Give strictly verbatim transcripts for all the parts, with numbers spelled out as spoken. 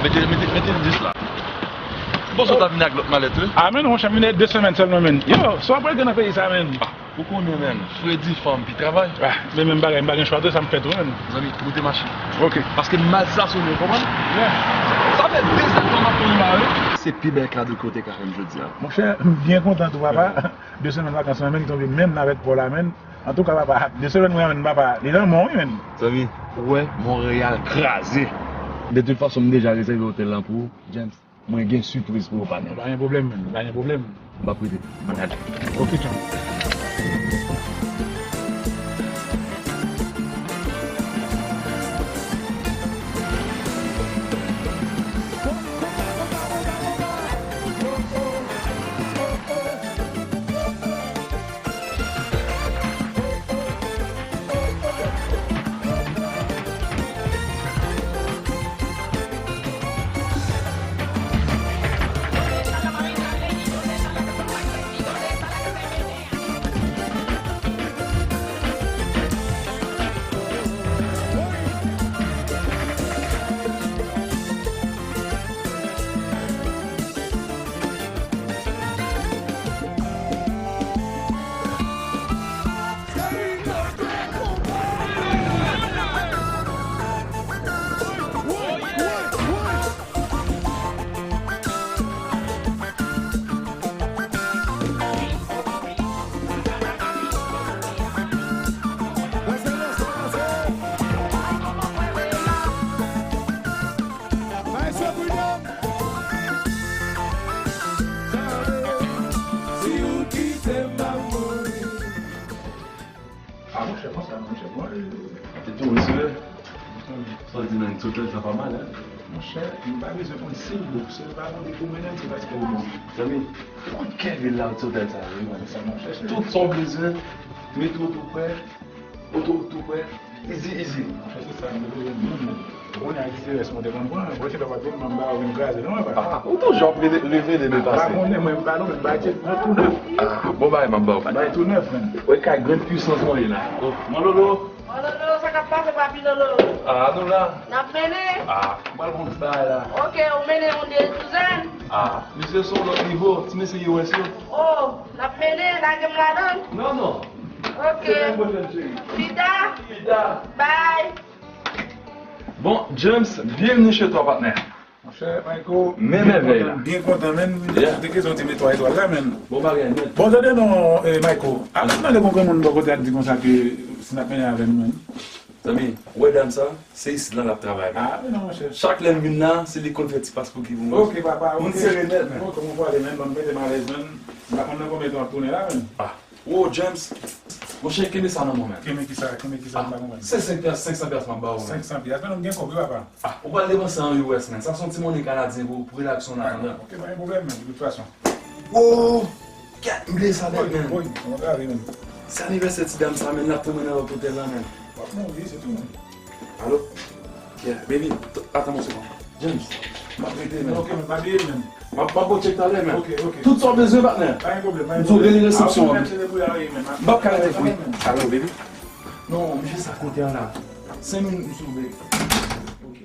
Mete, mete, mete l jis la. Bon, sot la vini ak lòt malèt, wi. Ah, men monchè, m vin de semèn sèlman, men. Yo, sa w ap regle nan peyi sa, men? Ah, ou konnen, men. Fredi, fanm, pi travay. Ah, men menm bagay, m pa gen chwa tou, sa m fè tou, men. Zanmi, moute machin. Ok. Paske m mal stasyonnen, w konprann? Yeah. Sa fè de zè m ap konnen la, wi. Se pi bèl kado ke w te ka fè m jodi a. Monchè, m byen kontan tou, papa. De semèn vakans mwen, men, ki tonbe menm nan avèk pa w la, men. Antouka, papa, de semèn mwen, men, papa, li nan men w, wi, men. Zanmi, ou wè, Monreyal kraze. De tout fason, m deja rezève otèl lan pou ou, James. Mwen gen sipriz pou ou, patnè. Pa gen pwoblèm, men, pa gen pwoblèm. M ap rete. Ann ale. Ok, tchao. Ah, monchè, konsa, monchè, bon. Te touris, wi. Sa w di nan ti otèl sa pa mal, hein? Monchè, m pa bezwen konn si l bon. Si l pa bon, depi w mennen m, se paske l bon. Zanmi, tout kè vil la, ti otèl sa, wi, man. Sa, monchè, se tout sa w bezwen, metwo tou prè, oto tou prè, easy, easy. Monchè, se sa, m bezwen moun. Ou konnen ak T V S mwen te konn pran, bon, se pa pa tout moun ba ou vin kraze, non, papa? Ah, ou toujou ap revele, revele le passé. Pa konnen, mwen, m pa non, men bay tou nèf. Ah, bon bagay, m ap ba ou. Bay tou nèf, men. Wè, kay grenn pwisans mwen ye la. Oh, mon Lolo. Mon Lolo, sa k ap pase, papi Lolo? Ah, nou la. N ap mennen. Ah, m pral pran ti bagay la. Ok, ou mennen yon de douzèn. Ah, misye se yon lòt nivo, ti mesye U S yo. Oh, n ap mennen, lage m ladan. Non, non. Ok. Se menm pwochèn, cheri. Pita. Pita. Bye. Bon, James, bienvenue chez toi, patnè. Monchè, Mayko, men mèvèy la. Byen kontan, men. Yeah. Te ke zon te met twa etwal la, men. Bon bagay, nèt. Bon, tande non, eh, Mayko. Avan n ale gon granmoun bò kote a k di konsa ke si n ap mennen avè nou, men. Zanmi, ou wè dam sa, se isit lan l ap travay la. Ah, wi, non, monchè. Chak lè m vin la, se li k konn fè ti pas pou ki pou mwen. Ok, papa, ok. Moun serye nèt, men. Ok, mwen pwale, men. Ban m mete m alèz, men. M pa konn nan konbyen tan w ap tounen la, men. Ah. Wo, James! Monchè, kenbe sa nan men w, men. Kenbe kisa, kenbe kisa, m pa konprann. Se senk pyas, senk san pyas m ap ba ou, men. Senk san pyas, men nou gen kòb, wi, papa. Ah, ou pral depanse an U S, men. Sa se yon ti monnen kanadyen pou, pou relax w nan. Ah, ok, pa gen pwoblèm, men, de tout fason. Wo! Kèt, m bliye sa nèt, men. Woy, woy, mwen grave, men. Se anivèsè ti dam sa, men, l ap tann mwen nan lòt otèl la, men. W ap mouri, se tou, men. Alo? Yeah, baby, t-, atann yon segonn. James, m ap rete, men. Ok, men, pa bliye, men. M ap, m ap ba w tchèk talè, men. Ok, ok. Tout sa w bezwen, patnè. Pa gen pwoblèm, pa gen pwoblèm. M di w rele resepsyon an. M p ap ka rete pou li. Alo, baby. Non, m jis akote an la. Senk minit, m sove. Ok.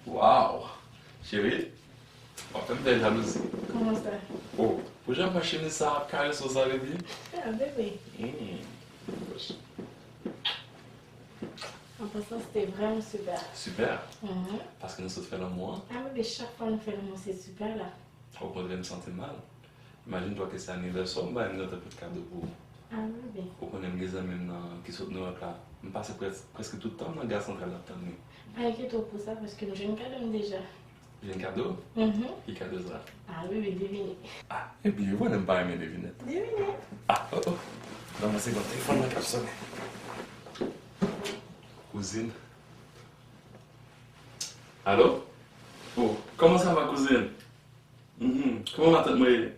Waw! Cheri, w ap fè m fè jalouzi. Kòman sa? Oh, ou janm wè chemiz sa ap karese w sa, baby? Ah, bebe. Hmm. An pasan, se te vrèman sipè. Sipè? Mhm. Paske nou sot fè lanmou an? Ah, bebe, chak fwa nou fè lanmou, se sipè la. Okontrè, m santi m mal. Imajine twa ke se anivèsè w, m ba yon grantan pèt kado pou ou. Ah, bebe. Ou konnen m gen zanmi m nan ki sot Nouyòk la. M pase près-, prèske tout tan m nan Gare Santral ap tann li. Pa enkyete w pou sa, paske m jwenn kado m deja. Jwenn kado? Mhm. Ki kado sa? Ah, bebe, devine. Ah, ebyen, ou konnen m pa renmen devinèt. Devine. Ah, oh, oh. Ban mwen segonn, telefòn nan k ap sonnen. Kouzin. Alo? Oh, kòman sa va, kouzin? Mhm. Kòman matant mwen ye?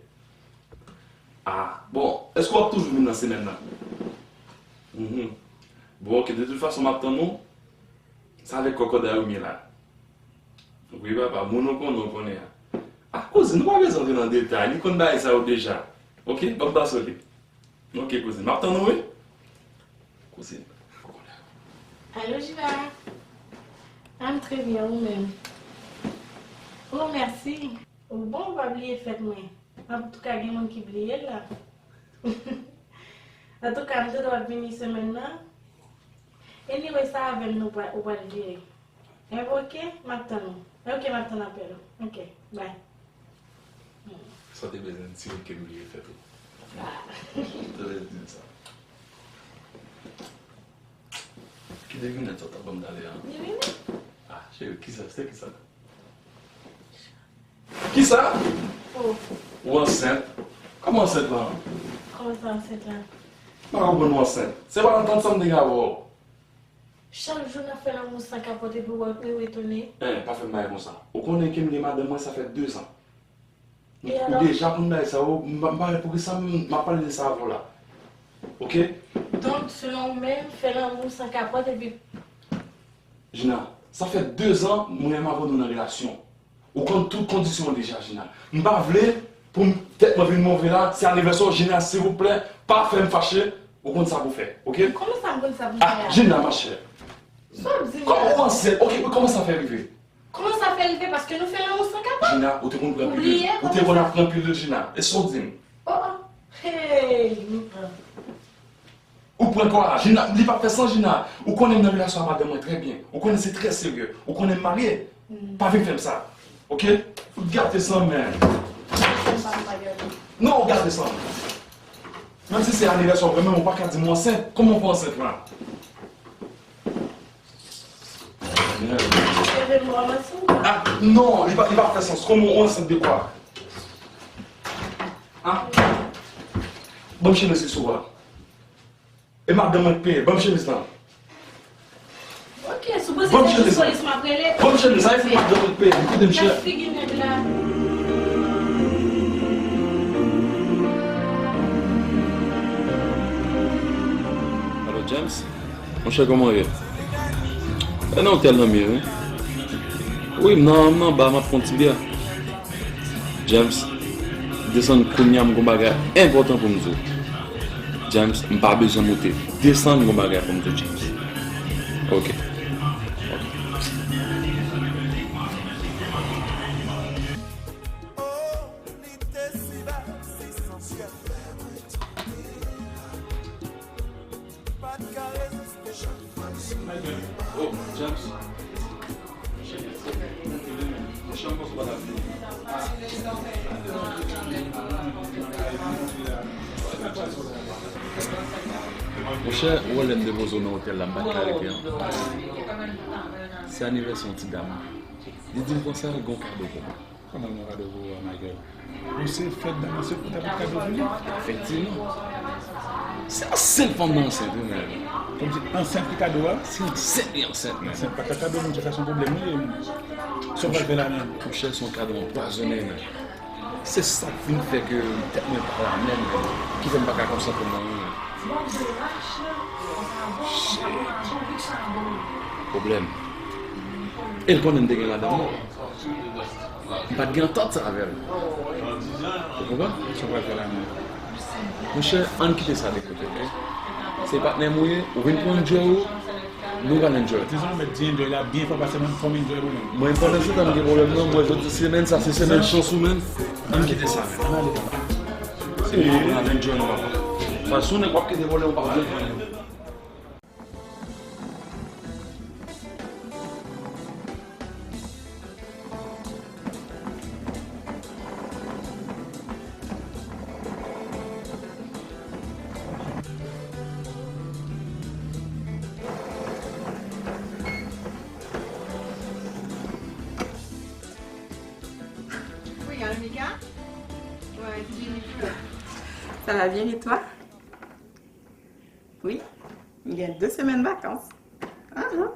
Ah, bon, èske w ap toujou vin nan semèn nan? Mhm. Bon, ok, de tout fason, m ap tann ou. Se avèk kòkòday ou m ye la. Wi, papa, moun ou konnen, ou konnen an. Ah, kouzin, nou pa bezwen antre nan detay, li konn bagay sa yo deja. Ok, ban m pase w li. Ok, kouzin, m ap tann ou, wi. Kouzin, kòkòday. Alo, Jina. I'm très bien, ou menm? Oh, mèsi. Ou bon, ou pa bliye fèt mwen. Antouka, gen moun ki bliye l la. Antouka, m te dwe ap vini semèn nan. Anyway, sa avè m nou pral, ou pral vire. Enben, ok, m ap tann ou. Ok, m ap tann apèl ou. Ok, bye. Hmm. Sa w te bezwen di m ke m bliye fèt ou? Ah. Ou te bezwen di m sa. Ki devinèt sa w t ap ban m talè a? Devinèt? Ah, cheri, kisa, se kisa? Kisa? Oh. Ou ansent? Kòman ansent lan? Kòman sa ansent lan? M pa konprann ou ansent. Se pa antant sa m te gen avè w. Chak jou n ap fè lanmou san kapòt epi w, epi w etone. Hein, pa fè m bagay konsa. Ou konnen ke m gen madanm mwen, sa fè dezan. E alò? Ou deja konn bagay sa yo, m pa, m pa wè poukisa m, m ap pale de sa avè w la. Ok? Donk, selon ou menm, fè lanmou san kapòt epi Jina, sa fè dezan mwen menm avè w nou nan relasyon. Ou konn tout kondisyon yo deja, Jina. M pa vle pou m, tèt mwen vin move la, se anivèsè w, Jina, silvouplè, pa fè m fache, ou konn sa pou fè, ok? Kòman sa m konn sa pou m fè a? Ah, Jina, ma chère. Sa w ap di m la? Kòman ou ansent? Ok, kòman sa fè rive? Kòman sa fè rive? Paske nou fè lanmou san kapòt. Jina, ou te konn pran pilil. Ou te konn ap pran pilil, Jina. E sa w di m? Oh, oh. Hey, nou pran. Ou pran kò a, Jina, li p ap fè sans, Jina. Ou konnen m nan relasyon a madanm mwen trè byen. Ou konnen se trè serye. Ou konnen m marye. Hmm. Pa vin fè m sa. Ok? Ou gate san mwen. Non, ou gate san mwen. Menm si se anivèsè w, menm ou pa ka di m ou ansent. Kòman ou fè ansent la? Ah, non, li pa, li pa fè sans. Kòman ou ansent de kwa? Ah? Ban m chemiz sou a. E madanm mwen k peye. Ban m chemiz lan. Ok, si w panse se sou solis m ap rele. Ban m chemiz lan. E fè madanm mwen k peye. Kite m chè. Gad figi nèg la. Alo, James? Monchè, kòman w ye? E nan otèl nan m ye, wi. Wi, m nan, m nan anba, m ap pran ti byè. James, desann kounye a, m gon bagay enpòtan pou m di w. James, m pa bezwen moute. Desann, m gon bagay pou m di w, James. Ok. Ok. Oh, James. Monchè, ou wè lè m depoze w nan otèl la, m pa t ka rete ankò. Se anivèsè yon ti dam. Li di m konsa, li gon kado pou mwen. Kòman l gen kado pou ou a, Michael? Bon, se fèt dam nan, se pou ta pot kado pou li. Efektivman. Se ansent fanm nan ansent, wi, men. Kòmsi ansent ki kado a? Se ansent li ansent, men. Ansent pa ka kado, moun, sa se yon pwoblèm, wi. Sa w pral fè la menm? Monchè, se yon kado anpwazonnen, men. Se sa k vin fè ke tèt mwen pa la menm, men. Ki fè m pa ka konsantre mwen, men. Pwoblèm. E l konnen m te gen madanm mwen. M pa t gen antant sa avè l. Ou konprann? Sa w pral fè la menm? Monchè, ann kite sa de kote, ok? Se patnè m ou ye, ou vin pou enjoy ou, nou pral enjoy. Tizan mèt di enjoy la byen fò pase mwen fò m enjoy mwen menm. Mwen, pandan se tan m gen pwoblèm nan, mwen, jodi semèn sa, se semèn chans ou menm. Ann kite sa, men. Ann ale, papa. Se mwen, mwen, ann enjoy nou, papa. Paske ou nèg w ap kite vòlè, ou p ap jwenn mwen. Ça va bien et toi? Wi, m gen de semèn vakans. Ahan.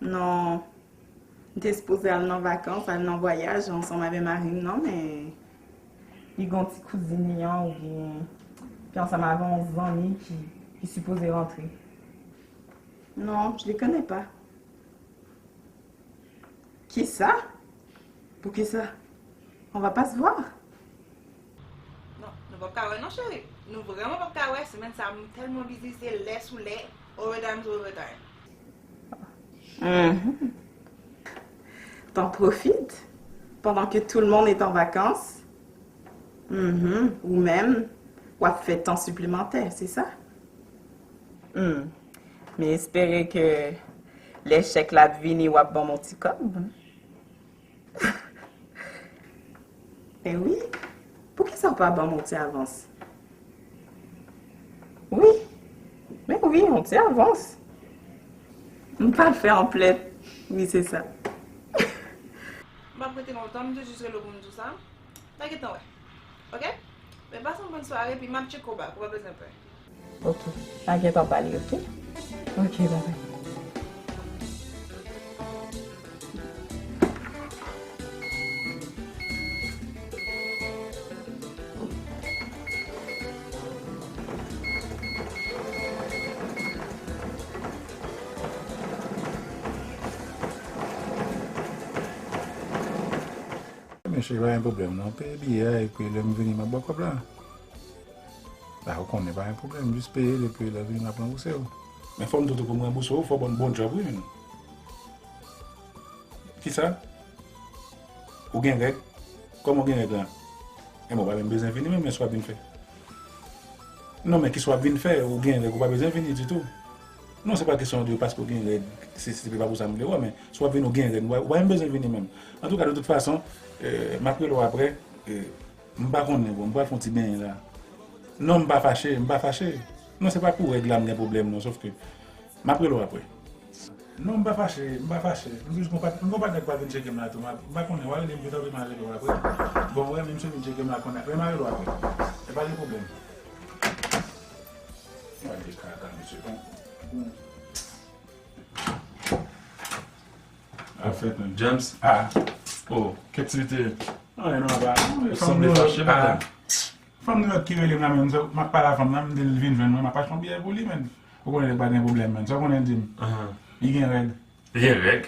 Non, m te sipoze al nan vakans, al nan vwayaj ansanm avè mari m nan, men li gen yon ti kouzin li an oubyen ki ansanm avè yon zanmi ki, ki sipoze rantre. Non, je les connais pas. Kisa? Poukisa? On va pas se voir? Non, nou p ap ka wè non, cheri. Nou vrèman p ap ka wè. Semèn sa a, m tèlman bizi, se lè sou lè, overtime sou overtime. Mhm. T'en profites pendant que tout le monde est en vacances. Mhm. Ou menm, w ap fè tan siplemantè, se sa? Hmm. Men espere ke lè chèk la ap vini, w ap ban m yon ti kòb. Ben wi. Poukisa w pa ban m yon ti avans? Wi. Men wi, yon ti avans. M pa fè anplèt. Wi, se sa. M p ap rete lontan, m te jis rele w pou m di w sa. N a gentan wè. Oke? Men pase yon bòn sware, epi m ap tcheke w bak, ou pa bezwen pè. Oke. N a gentan pale, oke? Oke, babay. Men cheri, pa gen pwoblèm non. Peye biyè a, epi lè m vini, m ap ba w kòb la. La, ou konnen, pa gen pwoblèm. Jis peye l, epi lè w vini, m ap ranbouse w. Men fò m tou tou pou m ranbouse w, fò w ban m bon djòb, wi, menm. Kisa? Ou gen règ? Kòman w gen règ la? Enben, ou pa menm bezwen vini menm, men sa w ap vin fè. Non, men kisa w ap vin fè? Ou gen règ, ou pa bezwen vini ditou. Non, se pa kesyon de paske w gen règ, se, se pa pou sa m vle wè, men si w ap vini, ou gen règ, ou pa, ou pa menm bezwen vini menm. Antouka, de tout fason, eh, m ap rele w aprè, eh, m pa konnen, bon, m pral fè yon ti benyen la. Non, m pa fache, m pa fache. Non, se pa pou règ la m gen pwoblèm, non, sòf ke m ap rele w aprè. Non, m pa fache, m pa fache. M jis gon pat-, m gon patnè k pral vin tcheke m la tou. M ap, m pa konnen, w a rele m, gentan vin, m a rele w aprè. Bon, w a rele m, m vin tcheke m la kounye a. Lè m a rele w aprè. E pa gen pwoblèm. Gade kaka, mesye. Bon. Afè, James. Ah. Oh, ki aktivite? Anyen non, papa. Ou sanble fache, madanm. Fanm nou yòt ki rele m la menm, m ap pale a fanm nan, m di l vin jwenn mwen, m ap achte yon biyè pou li, menn. Ou konnen nèg pa gen pwoblèm, menn. Sa w konnen l di m? Li gen règ. Li gen règ?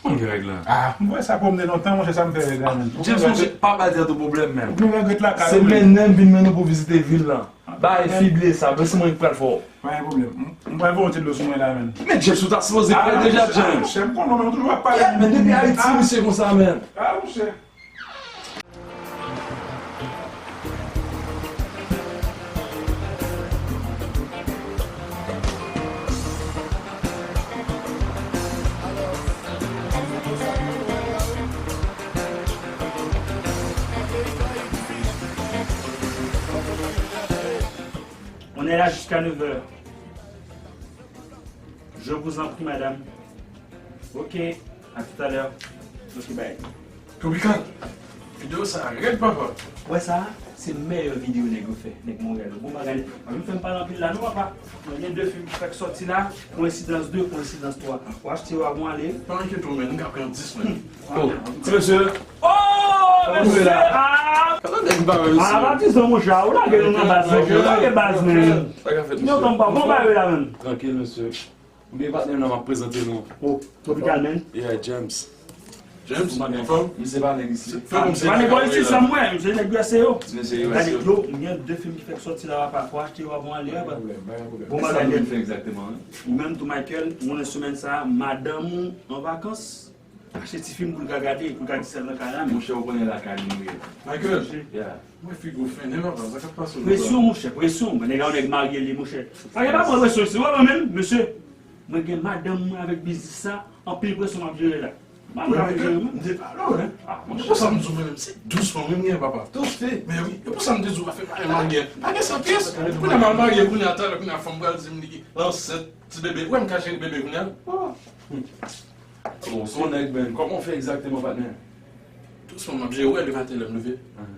Kòman gen règ la? Ah, m wè sa pwomne lontan, monchè, sa m fè règ la, menn. James, monchè, pa ba di an tou pwoblèm, menn. Ou gen règ lakay ou, menn. Se mennen m vin mennen w pou vizite vil lan. Bay fible sa, men se mwen ki pral fè w. Pa gen pwoblèm. M, m pral voye yon ti dlo sou mwen la, menn. Men James, ou ta sipoze prè deja, James. Monchè, m konnen, men ou toujou ap pale. Yeah, men depi Ayiti, misye konsa, menn. Ah, monchè. On est là jusqu'à neuf heures. Je vous en prie, madame. Ok, à tout à l'heure. Ok, bye. Tropical, videyo sa a rèd, papa. Wè sa, se mèyè videyo nèg yo fè, nèg Monrèl yo. Bon bagay, pa vin fè m pale anpil la non, papa. Mwen gen de fim ki fèk sòti la, Koinsidans de, Koinsidans twa. W achte yo avan w ale. Pa enkyete w, men, m ka pran dis, men. Oh, ti mesye. Oh, mesye, ah! Tande m pa wè, mesye. Ah, patizan, monchè, ou lage nou nan baz, monchè, ou lage baz, men. Sa ka fèt, mesye. Bon bagay la, men. Trankil, mesye. Oubyen patnè m nan m ap prezante nou. Oh, Tropical, man. Yeah, James. James, anfòm? Misye pa nèg isit. Fè kòmsi. Pa nèg isit, sa m wè, misye nèg U S A yo. Misye U S A yo. Gade, yo, m gen de fim ki fèk sòti la, papa. Fò achte yo avan ale, papa. Pa gen pwoblèm, pa gen pwoblèm. Bon bagay, men. Ou menm tou, Michael, m konnen semèn sa a, madanm ou an vakans. Achte ti fim pou l ka gade, pou l ka di sèl nan kay la, men. Monchè, ou konnen lakay li ye. Michael, yeah. Mwen figo fennen, papa, sa k ap pase w la? Presyon, monchè, presyon. Mwen, nèg la, yon nèg marye li, monchè. Pa gen pa pran presyon isi, ou wè mwen menm, mesye. Mwen gen madanm mwen avèk biznis sa, anpil presyon m ap jere la. M pa vle ap jere, mwen. M te pale w, hein. Ah, monchè. E pou sa m di w, mwen menm, se dousman mwen m gen, papa. Dousman. Men wi, e pou sa m te di w, afè marye, pa gen sa pyès. Kounye a m al marye, kounye a talè, kounye a fanm pral di m li ansent, ti bebe. Ou wè m ka jere bebe kounye a? Oh. Oh, se yon nèg, man. Kòman w fè egzakteman, patnè? Dousman, m ap jere, ou wè, levanten lè m leve. Ahan.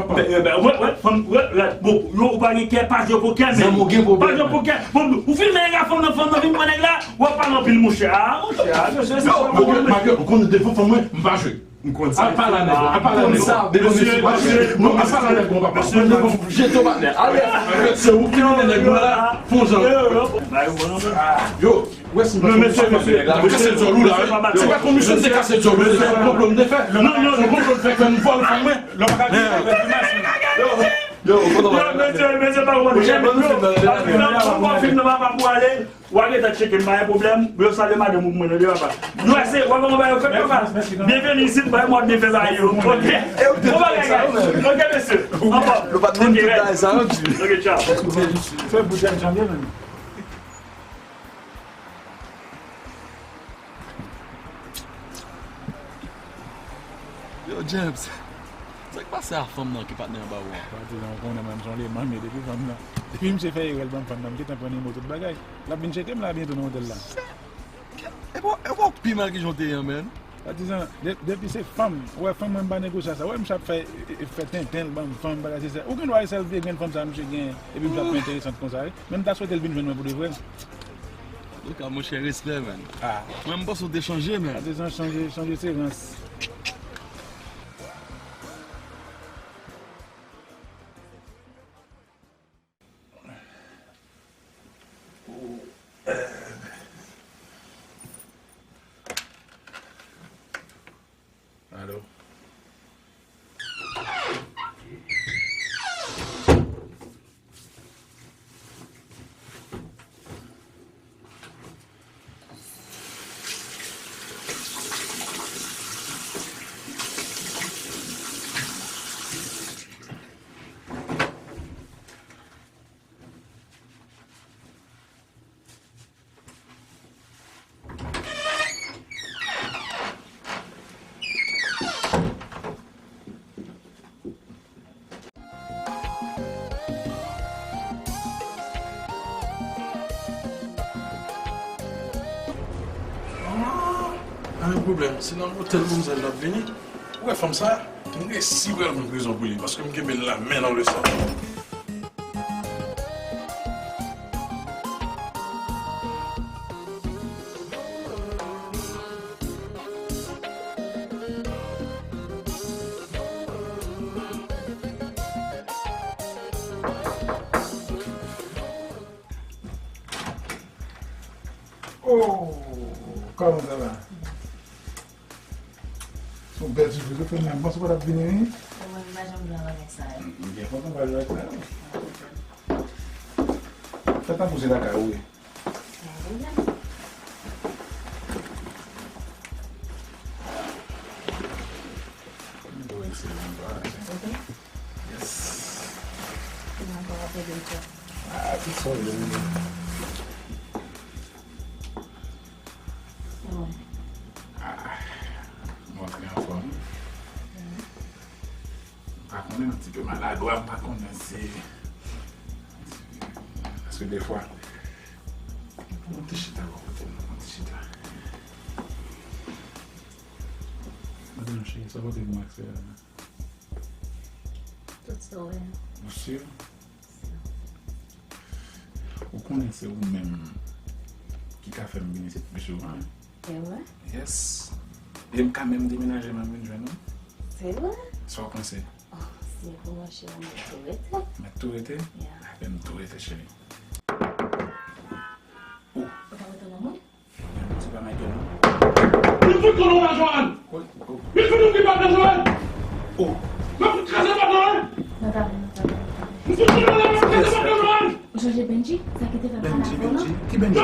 papa. Wè, wè, fanm, wè, wè, bon, yo, ou pa gen kè, pa jwe pou kè, men. Zanmi w gen pwoblèm. Pa jwe pou kè. Bon, ou fin men nèg la, fanm nan, fanm nan vin pran nèg la, w ap pale anpil, monchè. Ah, monchè, ah, mesye, se sa. Yo, Mario, ou konn defo fanm mwen, m pa jwe. M konn sa. Al pale a nèg la, al pale a nèg la. Mesye, mesye, non, al pale a nèg la, papa. Mesye, jete w, patnè. Ale. Se ou ki mennen nèg mwen la, fon jan. Yo, wè si m pa fè sa, mesye, mesye, mesye, se pa kase dyòl ou la, wi. Se pa komisyon m te kase dyòl ou, se yon konplo m te fè. Non, non, se yon konplo m te fè, fè m vòl fanm mwen. Lè w pa ka di sa, fè grimas, wi. Yo, yo, mesye, mesye, pa konprann. Yo, paske nan, nan, nan, nan, nan, nan, nan, nan, nan, W a gentan tcheke m, pa gen pwoblèm. Yo salye madanm ou pou mwen, tande papa. Yo ase, w a konn bagay yo fèt, papa. Byenveni isit, bay mòd byen fè bagay yo. Ok. Bon bagay, guys. Ok, mesye. Anfòm. Nou pa t menm tout bagay sa, non, Jimmy? Ok, ciao. Fè bout janm janm, menm. Yo, James, sa k pase a fanm nan ki patnè anba ou an? Patizan, ou konnen mwen, m se yon lemanm, e depi fanm nan, depi misye fè erè l ban m fanm nan, m gentan pran nimo tout bagay. L ap vin tcheke m la byento nan otèl la. E bon, e bon, pi mal ki jan w te ye an, man. Patizan, de-, depi se fanm, ou wè fanm mwen m pa negosye sa. Ou wè misye ap fè, e, e, fè tenten l ban m fanm, bagay se sa. Ou gen dwa e sèl vye grenn fanm sa misye gen, epi misye ap fè enteresan konsa, wi. Men m ta swete l vin jwenn mwen pou de vrè. Antouka, monchè, respè, man. Ah. Mwen, m panse w te chanje, man. Patizan, chanje, chanje se rans. Alo. Pwoblèm, se nan motèl manmzèl la ap vini. Ou wè fanm sa, m resi pral pran prizon pou li, paske m kenbe l la men nan leson. Oh, comment ça va? Se yon bèl sipriz ou fè m, m panse w pa t ap vini, wi. Mwen, m pa janm jwe avèk sa yo. M byen kontan w pa jwe avèk sa yo. Fè tankou se lakay ou ye. Mwen tou ekselan, pa. Ok. Yes. Mwen ankò ap ede w. Ah, tout sa, wi. Ah, mwen antre anfòm. M pa konnen, m ti pe maladwa, m pa konnen si, paske defwa, yon ti chita bò kote m, yon ti chita. Madanm cheri, sa pote pou mwen, akselè la. Tout sa w wè a. Ou si? Ou konnen se ou menm ki ka fè m vin isit pi souvan, wi. E vre? Yes. E m ka menm demenaje menm vin jwenn ou. Se vre? Sa w panse? Oh, si e pou mwen, cheri, m mèt tou rete. Mèt tou rete? Yeah. Ebyen, m tou rete, cheri. Oh. Ou ta rete nan mwen? Se pa Michael, non? Li fout konnen w pa Joanne! Li fout ou ki pa Joanne! Oh! Mwen fout kraze pòt la, wi! Li fout konnen w pa kraze pòt la, Joanne! Ou sonje Benji? Sa ki te fè m pa dakò, non? Benji? Ki Benji?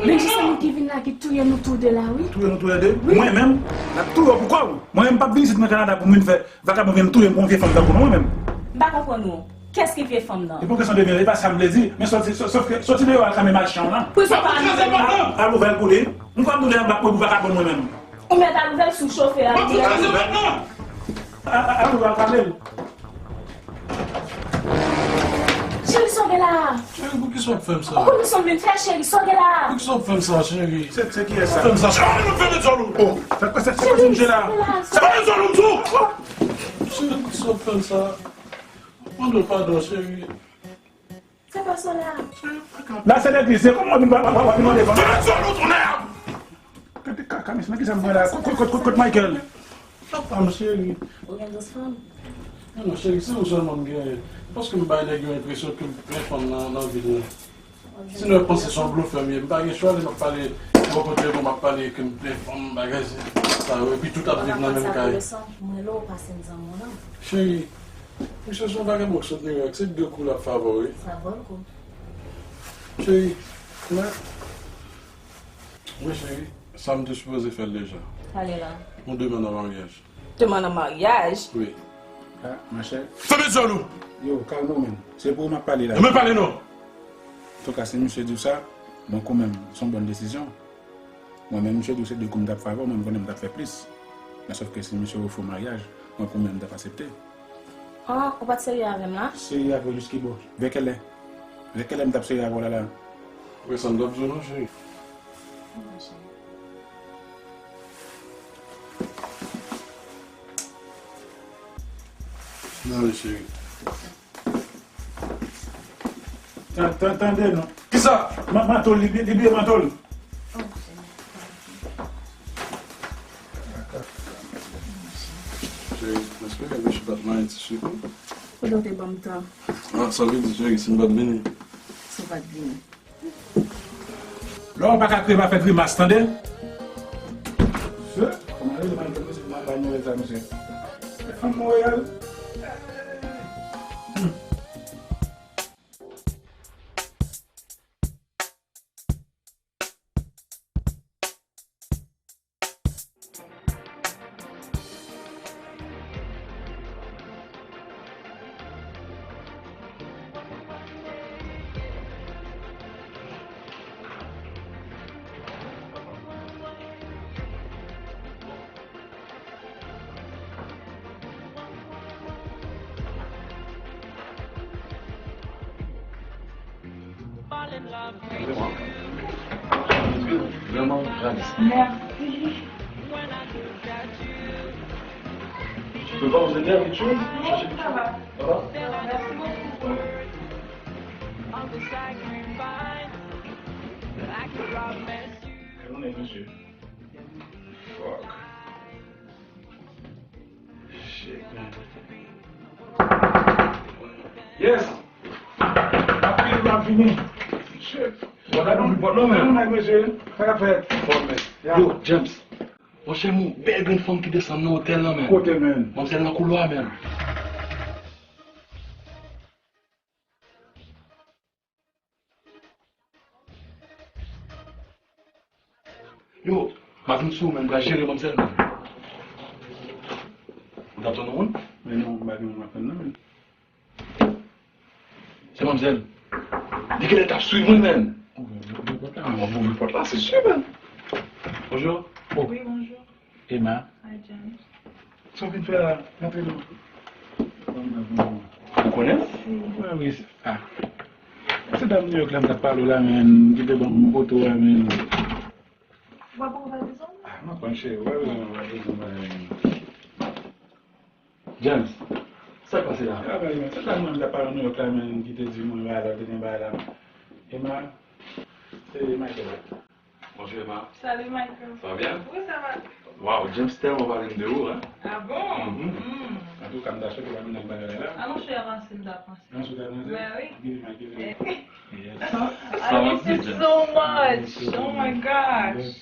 Benji, se moun ki vin la, ki touye nou tou de la, wi. Touye nou tou lè de? Wi. Mwen menm, n ap touye w pou kò w. Mwen menm, m p ap vin isit nan Kanada pou m vin fè vakabon vin touye m pou yon vye fanm tankou nou, mwen menm. M pa konprann ou. Kiyès ki vye fanm nan? E pou kesyon de vye, e pa sa m vle di. Men sòti, sò-, sòf ke, sòti deyò a, kanmenm al chan w lan. Pou sa pa al ouvè l. Al ouvè l pou li. M kwè m tou de anba pou vakabon mwen menm. Ou mèt al ouvè l si w chofe a. A, a, al ouvè l, kanmenm. Cheri, sa w gen la? Cheri, poukisa w ap fè m sa? Ou konn sa w vin fè, cheri, sa w gen la? Poukisa w ap fè m sa, cheri? Se, se kiyès sa? Fè m sa, cheri. Ann nou fè de djòl ou. Oh, fè, fè, fè, fè, fè, cheri, sa w gen la? Se pa de djòl ou m di w. Cheri, poukisa w ap fè m sa? Mande w padon, cheri. Se pa sa la. La se legliz, se kòman w vin, w, w, w, w vin mande fanm? Fè djòl ou tounen! Gade ka-, kamis, nan kisa m pran la? Kot, kot, kot, kot Michael? Papa m cheri. Ou gen dous fanm? Non, non, cheri, se ou sèlman m genyen. Paske m bay nèg yo enpresyon ke m plen fanm nan, nan vil la. Sinon, yo panse se yon blofè m ye. M pa gen chwa, lè m ap pale bò kote yo, m ap pale ke m plen fanm, bagay sa yo. Epi tout ap viv nan menm kay. Mwen lè w pase m zanmi w nan. Cheri, misye se yon vagabon ki sot New York. Se de kou l ap favò, wi. Sa vòl kou. Cheri, mwen, mwen, cheri, sa m te sipoze fè l deja. Pale la. Yon demann an maryaj. Demann an maryaj? Wi. Ah, monchè. Fèmen zòl ou! Yo, kalme w, menm. Se pou ou m ap pale la. Mwen pale non! Antouka, si misye di w sa, mwen, kanmenm, se yon bòn desizyon. Mwen menm, misye di w se de kou m t ap favè w, mwen, m konnen m t ap fè plis. Men sòf ke si misye ofri w maryaj, mwen, kanmenm, m t ap asepte. Ah, ou pa t serye avè m la? Serye avè w jiskibò. Vè kèlè? Vè kèlè m t ap serye avè w la, la? Ou wè sa m t ap di w non, cheri. Nan, wi, cheri. Tan-, tan-, tande non. Kisa? Ma-, manto l, li, li bliye manto l. Cheri, èske w ka chita nan yon ti sik? Kote w te ban m tan? Ah, sa vle di, cheri, si m pa t vini? Si w pa t vini. Lè w pa ka kriye, pa fè grimas, tande? Mesye, kòman li, li mal fè mesye, mal bay nouvèl sa, mesye. Fè fanm Monreyal. Vrèman, vrèman, vrèman. Mèsi. Ou pa bezwen nève tjou? Non, sa va. Sa va? Mèsi bokou. Kè nou nèg, mesye. Fuck. Shit, man. Yes! M ap vini, m ap vini. Shit. Ou pa ka louvri pòt non, men. Kè nou nèg, mesye. Sa k ap fèt? Fò, men. Ya. Yo, James. Monchè, yon bèl grenn fanm ki desann nan otèl lan, men. Kote, men? Manmzèl nan koulwa, men. Yo, m ap vin sou ou, men, m pral jere manmzèl, men. Ou t ap tann yon moun? Men non, m pa gen moun m ap tann, non, men. Se manmzèl. Li genlè t ap swiv mwen, men. Ouvri pòt la. Ah, m ap ouvri pòt la, se si, men. Bonjou. Oh. Wi, bonjou. Emma. Hi, James. Sa w vin fè la? Rantre non. Ou konnen l? Wi, wi. Ah. Se dam New York la m t ap pale w la, men, ki te ban m foto a, men. Ou pa poko pale de sa? Ah, m ap pran cheri. Ou pa bezwen pale de sa, men. James, sa k pase la? Ah, men, se dam nan m t ap pale w New York la, men, ki te di mwen bagay la, te gen bagay la. Emma, se Michael la. Bonjou, Emma. Salut, Michael. Ça va bien? Oui, ça va. Waw, James tèlman pale m de ou, hein? Ah bon? Mhm. Hmm. Antouka, m ta swete w pa vin ak bagay la. Ah, monchè, avanse, m ta panse. Nan sou ta panse? Ben oui. Give it, give it. Eh. Yes. I miss you so much. Oh my gosh.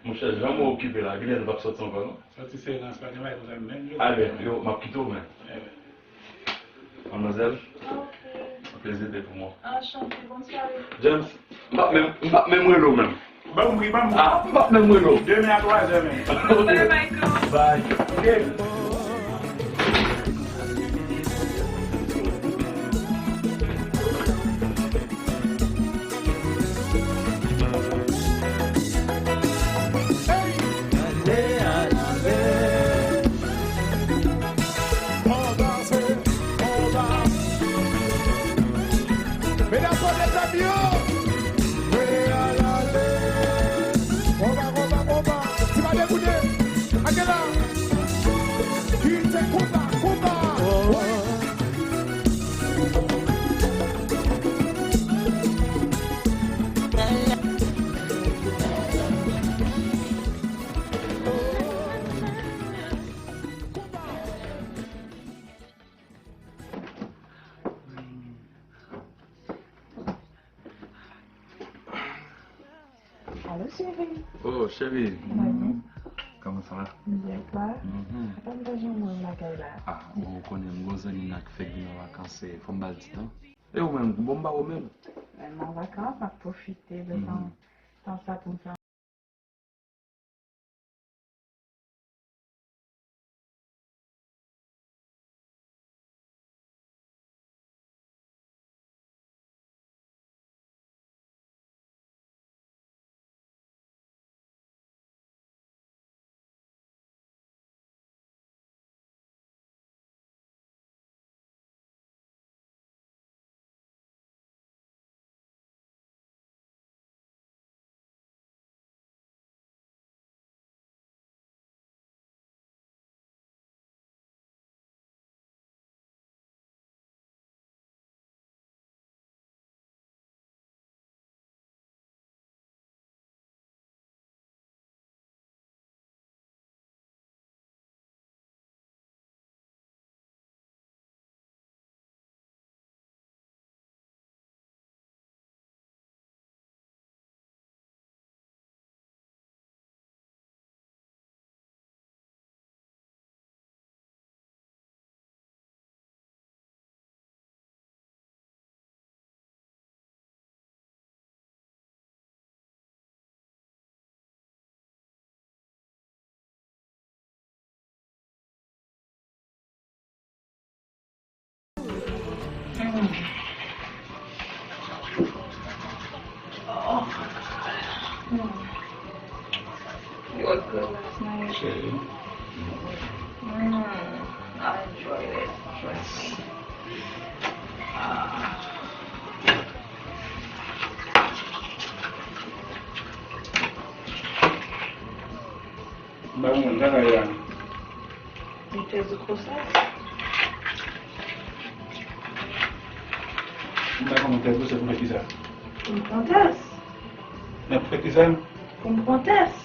Monchè, jan mwen okipe la, genlè nou p ap sòti ankò, non? Sòti se rans, pa gen bagay konsa menm. Alè, yo, m ap kite w, men. Manmzèl, ok. Plezi te pou mwen. Anchante, bonn sware. James, m p ap menm, m p ap menm rele w menm. Ban m ri, ban m ri. Ah, m p ap menm rele w. Demen a twa zè menm. Ok. Bye, Michael. Bye. Ok. Medam, poze zam yo. Konba, konba, konba. Ti pa dekoute. Ake la. Kite konba, konba. Alo, cheri. Oh, cheri. Kòman sa va? Byen, pa? Mhm. Apa m ta jwenn mwen lakay la? Ah, bon, ou konnen m gon zanmi m nan ki fèk vin an vakans, se fò m ba l ti tan. E ou menm, bon, m ba ou menm. Mwen an vakans, m ap pwofite de tan, tan sa pou m fè. It was good last night. Mm, I enjoyed it. Trust me. Ah. M pa konprann sa k ap ye a. Tès gwosès. M pa konn tès gwosès pou fè kisa? Pou m pran tès. Men pou fè kisa? Pou m pran tès.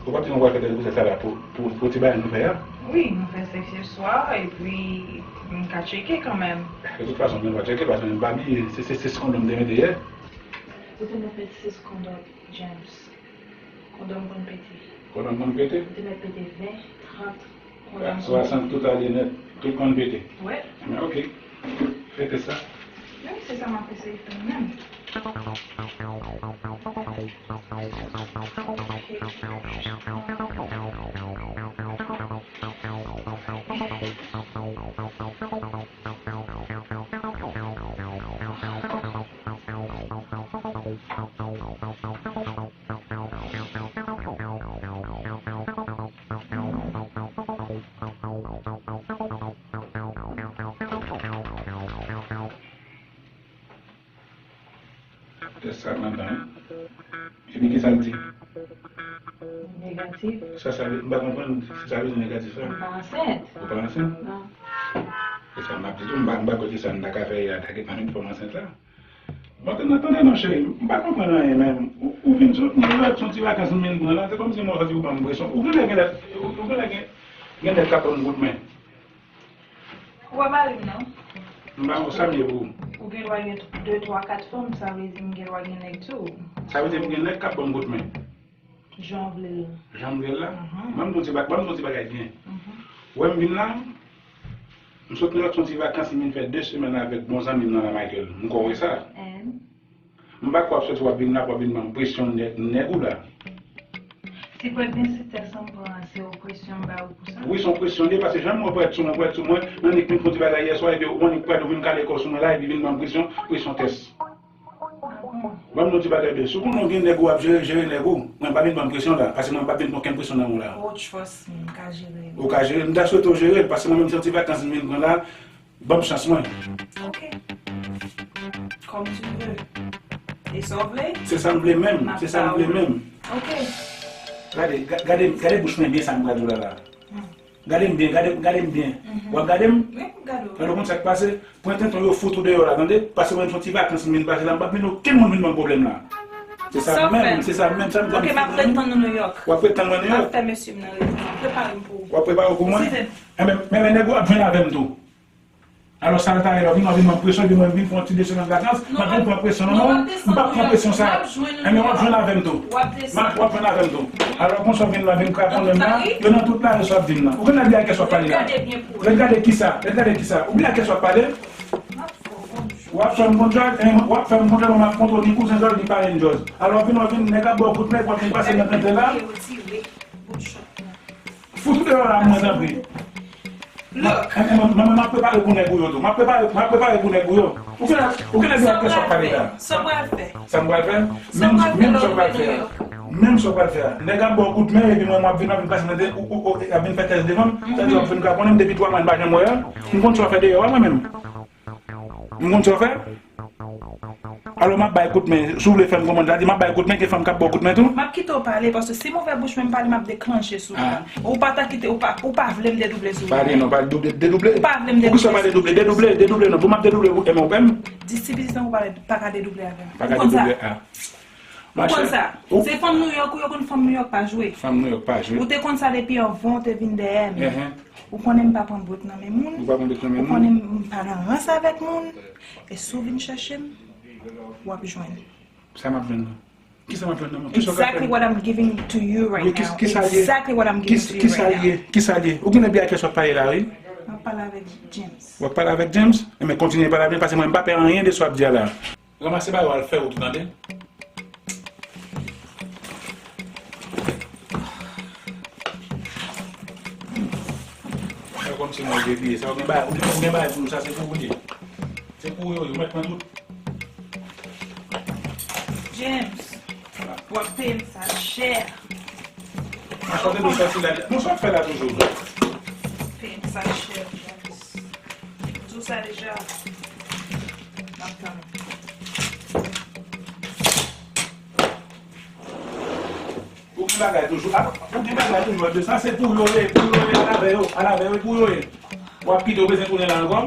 Ou pa di nou pral fè tès gwosès sa la pou, pou, pou ti bagay nou fè a? Wi, nou fè sekseswa, epi m ka tcheke kanmenm. De tout fason, nou va tcheke, paske m pa bliye, se, se, se sis kondòm te mete yè. Ou te mete sis kondòm, James. Kondòm konn pete. Kondòm konn pete? Ou te mèt pete ven, trant kondòm. Swasant tout ale nèt, tout konn pete. Wi. Men oke. Pete sa. Wi, se sa m ap eseye fè menm. Tès sa nan dan, wi. Epi kisa l di? Negatif. Sa, sa vle, m pa konprann sa sa vle di negatif la. M pa ansent. Ou pa ansent? Non. Se sa m ap di tou, m pa, m pa kwè se sa m ta ka fè a, ta gentan menm fè m ansent la. Bon, tande, tande non, cheri, m pa konprann anyen menm. Ou, ou vin sot, nou lòt se yon ti vakans m vin pran la, se kòmsi m wè w santi ou ban m presyon. Ou genlè, genlè, ou genlè gen, gen nèg k ap ban m kout men. Ou pa mari m non. M pa wè sa m ye pou ou. Ou gen dwa gen de, twa, kat fanm, sa vle di m gen dwa gen nèg tou. Sa vle di m gen nèg k ap ban m kout men. Jan w vle l. Jan m vle l la? Mhm. Ban m di w ti ba-, ban m di w ti bagay byen. Mhm. Ou wè m vin la, m sot nan lòt se yon ti vakans, m vin fè de semèn avèk bon zanmi m nan la, Michael. M kwè w wè sa. And? M pa kwè w ap soti w ap vin la, w ap vin ban m presyon nèg, nèg ou la. Si pou èk gen sitès an pran, se yon presyon m ba ou pou sa? Wi, se yon presyon li ye, paske jan m wè w prèt sou mwen, prèt sou mwen, m annik vin fè yon ti bagay yè swa, epi w annik prèt, ou vin kale kò sou mwen la, epi vin ban m presyon, presyon tès. Ban m di w ti bagay byen. Si w konnen w gen nèg ou ap jere, jere nèg ou. Mwen pa vin ban m presyon la, paske mwen pa vin pran okenn presyon nan ou la. Oh, trust me, m ka jere l. Ou ka jere l, m ta swete w jere l, paske mwen menm se yon ti vakans m vin pran la, ban m chans mwen. Ok. Comme tu veux. E sa w vle? Se sa m vle menm, se sa m vle menm. Ok. Gade, ga-, gade, gade bouch mwen byen sa m pral di w la la. Hmm. Gade m byen, gade, gade m byen. Mhm. W ap gade m? Wi, m ap gade w. Gade w konn sa k pase? Pran tenten w yo fout ou deyò la, tande? Paske mwen se yon ti vakans m vin pase la, m p ap vin okenn moun vin ban m pwoblèm la. Se sa menm, se sa menm, sa m di. Ok, m ap ret tann ou Nouyòk. W ap ret tann mwen Nouyòk? M ap fè mesye m nan rete. M ap prepare m pou ou. W ap prepare w pou mwen? Enben, men, men nèg ou ap jwenn avè m tou. Alò, sa l ta ye la, w vin, w vin ban m presyon, epi mwen vin pran yon ti de semèn vakans, m ap vin pran presyon nan men w, m p ap pran presyon sa. Enben, w ap jwenn avè m tou. W ap jwenn avè m tou. Alò, konsa w vin la, vin kraponnen m la, yo nan tout lari sa w ap di m nan. Ou gen lè byen ak kè sa w ap pale la. Ret gade kisa, ret gade kisa. Ou byen ak kè sa w ap pale. W ap fè m konn jòj, w ap fè m konn jòj, mwen m ap kontwole ni kouzen jòj, ni parenn jòj. Alò, w vin, w vin, nèg ap ba w kout men, w ap vin pase nan tenten la. Fout ou deyò la, mwen tanpri. Look. Mwen, mwen, mwen, m ap prepare pou nèg ou yo tou. M ap prepare, m ap prepare pou nèg ou yo. Ou genlè, ou genlè byen ak kè sa w ap pale la. Sa w pral fè? Sa m pral fè? Menm, menm sa w pral fè a. Menm sa w pral fè a. Nèg ap ba w kout men, epi mwen, m ap vin, m ap vin pase nan de, ou, ou, ou, ap vin fè tès devan m. Sa di w ap vin kraponnen m depi twa mwa, m pa janm wè a. M konn sa w fè deyò a, mwen menm. M konn sa w fè? Alò, m ap bay kout men. Si w vle fè m konprann, sa di m ap bay kout men, gen fanm k ap ba w kout men tou? M ap kite w pale, paske si m ouvè bouch mwen m pale, m ap deklanche sou ou. Ou pa ta kite, ou pa, ou pa vle m dedouble sou ou. Pale non, pale, double, dedouble. Ou pa vle m dedouble. Poukisa w pa dedouble? Dedouble, dedouble non. Pou m ap dedouble, ou, e mwen ou pè m? Di ti pitit an ou pa, pa ka dedouble avè m. Pa ka dedouble, a. Ou konn sa? Se fanm Nouyòk ou, yo konn fanm Nouyòk pa jwe. Fanm Nouyòk pa jwe. Ou te konn sa depi anvan w te vin dèyè m. Enhen. Ou konnen m pa pran brèt nan men moun. Ou pa pran brèt nan men moun. Ou konnen m pa nan rans avèk moun. E si w vin chèche m, w ap jwenn. Sa m ap jwenn nan? Kisa m ap jwenn nan men w? Kisa w ka fè m? Exactly what I'm giving to you right now. Exactly what I'm giving to you right now. Kisa l ye? Kisa l ye? Ou genlè byen ak kè sa w ap pale la, wi. M ap pale avèk James. W ap pale avèk James? Enben, kontinye pale avè m, paske mwen m pa pè anyen de sa w ap di a la. Ranmase bagay w al fè wout ou, tande? Fè kòmsi mwen debliye. Sa w gen bagay, ou gen, ou gen bagay pou nou, sa se pou ou li ye. Se pou ou yo, yo mèt pran tout. James, w ap peye m sa chè. Mwen kote nou sòti la. Bon, sa w ap fè la toujou? Peye m sa chè, James. M di w sa deja. M ap tann ou. Ou gen bagay toujou. A, ou gen bagay toujou. Sa se pou yo ye, pou yo ye, al avè yo. Alavè wi pou yo ye. W ap kite w bezwen tounen la ankò?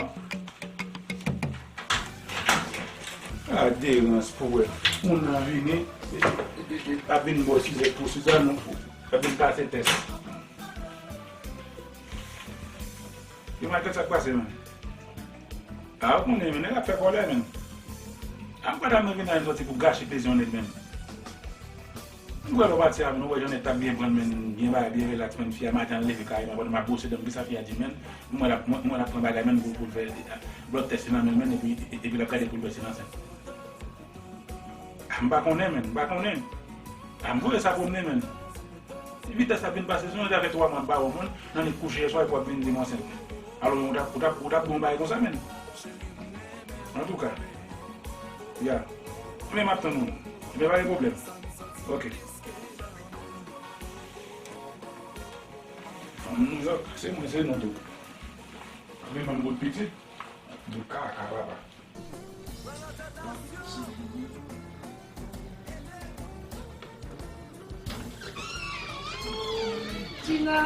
A derans pou wè. Moun nan vini, e, e, e, e, ap vin bò sizèt pou Suzanne, ap vin pase tès. Yo, Michael, sa k pase, menm? A, ou konnen, menm, nèg ap fè kòlè, menm. A, m pa ta mwen vin la, m sòti pou gache plezi yon nèg, menm. M kwè lè w pati a, nou wè jan nèg t ap byen pran, menm, byen bagay, byen rilaks, menm, fi a maten an leve kareman, pandan m ap bwose dan m, kisa fi a di, menm? M wè l ap, m wè l ap pran bagay, menm, pou, pou l fè, e, blood test nan men l, menm, epi, epi l ap gade pou l wè si l ansent. A, m pa konnen, menm, m pa konnen. A, m voye sa pwomne, menm. Vitès ap vin pase, se yon zafè twa mwa m pa wè w, mwen, nan nèg kouche yè swa, epi w ap vin di m ansent. Alò, ou t ap, ou t ap, ou t ap bon bagay konsa, menm. Antouka, ya. Men m ap tann ou. Men pa gen pwoblèm. Ok. Fanm Nouyòk, se mwen, se nou tou. Ap vin ban m kout pitit. Di kaka papa. Gina.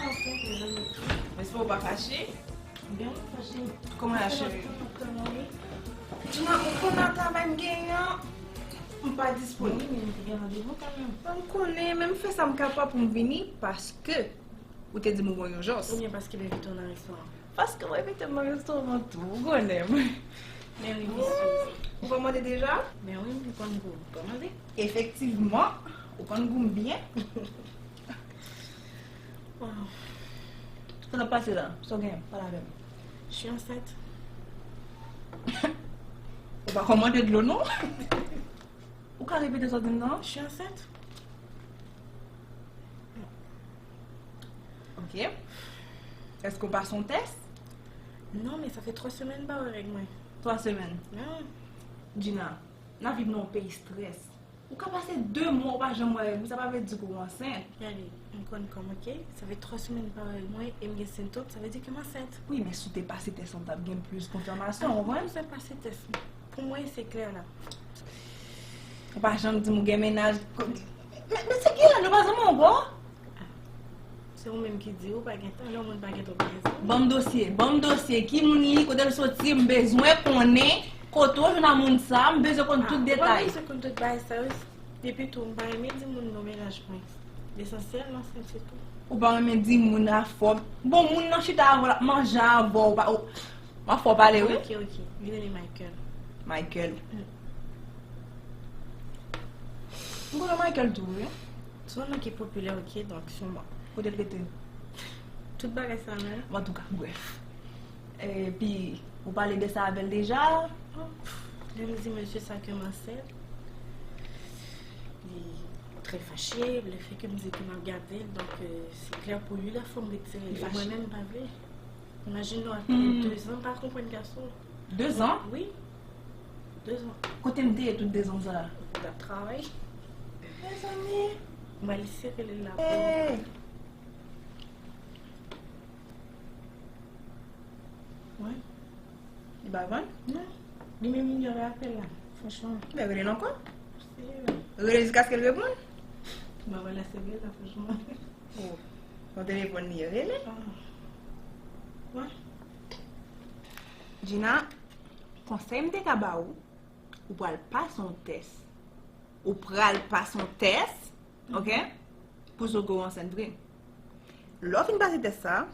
Mwen espere w pa fache. Byen, m fache. Kòman y a, cheri? Gina, ou konn nan travay m genyen an, m pa disponib, men m te gen randevou kanmenm. Mwen m konnen, men m fè sa m kapab pou m vini, paske ou te di m ou gen yon ijans. Oubyen paske m envite w nan restoran? Paske w envite m nan restoran tou, ou konnen m. Men wi, mesye. Ou kòmande deja? Men wi, m konn gou. Kòmande. Efektivman, ou konn gou m byen. Waw. Sa k ap pase la? Sa w gen? Pale avè m. Je suis enceinte. Ou pa kòmande dlo, non? Ou ka repete sa w di m nan? Je suis enceinte. Ok. Èske w pase yon tès? Non, men sa fè twa semèn m pa wè règ mwen. Twa semèn? Wi. Gina, n ap viv nan yon peyi strès. Ou ka pase de mwa ou pa janm wè règ ou, sa pa vle di ke w ansent. Gade, m konn kòm, ok? Sa fè twa semèn m pa wè règ mwen e m gen sentòm, sa vle di ke m ansent. Wi, men si w te pase tès lan, w t ap gen plis konfèmasyon, ou konprann? M bezwen pase tès lan. Pou mwen, se klè la. Ou pa janm di m ou gen mennaj. Men, men se kilè nou pa zanmi ankò? Se ou menm ki di ou pa gen tan, lè yon moun pa gen tan ou pa gen zanmi. Ban m dosye, ban m dosye. Ki moun li, kote l soti, m bezwen konnen kote w jwenn a moun sa, m bezwen konn tout detay. Ah, ou pa bezwen konn tout bagay sa yo. Epi tou, m pa renmen di moun non mennaj mwen. Lesansyèl, m ansent, se tou. Ou pa renmen di moun afè w. Bon, moun nan chita avè w, l ap manje avè w, ou pa, ou, m ap fè w pale, wi. Ok, ok. Li rele Michael. Michael. Mm. M konnen Michael tou, wi. Se yon non ki popilè, ok, donk, sou mwen. Kote l rete? Tout bagay sa menm. Bon, antouka, brèf. Epi, ou pale de sa avè l deja? Oh, pff, lè m di mesye sa ke m ansent, li trè fache, lefètke m di ke m ap gade l, donk, euh, se klè pou li, lè fò m retire l. Li fache. Mwen menm, m pa vle. Imajine nou ap pale de zan, pa konprann gason. De zan? Wi. De zan. Kote m te ye tout de zan sa a? Ou t ap travay. Mezanmi. Mwen li sere li la. Hey. Wi. Li pa vann? Non. Li menm li rapèl la, franchman. Men rele l ankò. Rele l jiskaske l reponn. Mwen wè la sere la, franchman. Oh. Nan telefòn li rele. Ah. Wè. Gina, konsèy m te ka ba ou, ou pral pase yon tès. Ou pral pase yon tès, ok? Pou sa w gen yon ansent vre. Lè w fin pase tès sa,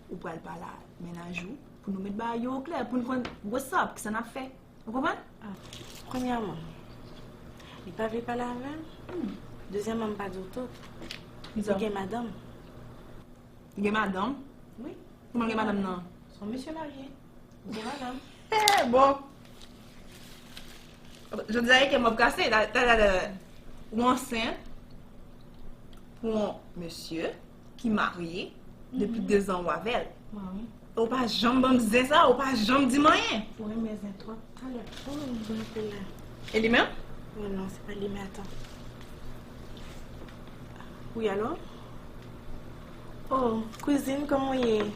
ou pral pale a mennaj ou pou nou met bagay yo oklè, pou n konn what's up, kisa n ap fè. Ou konprann? Ah, premyèman, li pa vle pale avè m. Hmm. Dezyèmman, m pa di w tout. Li gen madanm. Li gen madanm? Wi. Kouman l gen madanm nan? Se yon mesye marye. Li gen madanm. Eh, bon. Jodi a, e kè m ap kase. La, la, la, la. Ou ansent pou yon mesye ki marye depi de zan ou avè l. Mwen, wi. E ou pa janm ban m zen sa, ou pa janm di m anyen. Ou renmen zen twòp. Talè, oh, m konn apèl la. E li menm? Oh non, se pa li, men atan. Wi, alo? Oh, kouzin, kòman w ye?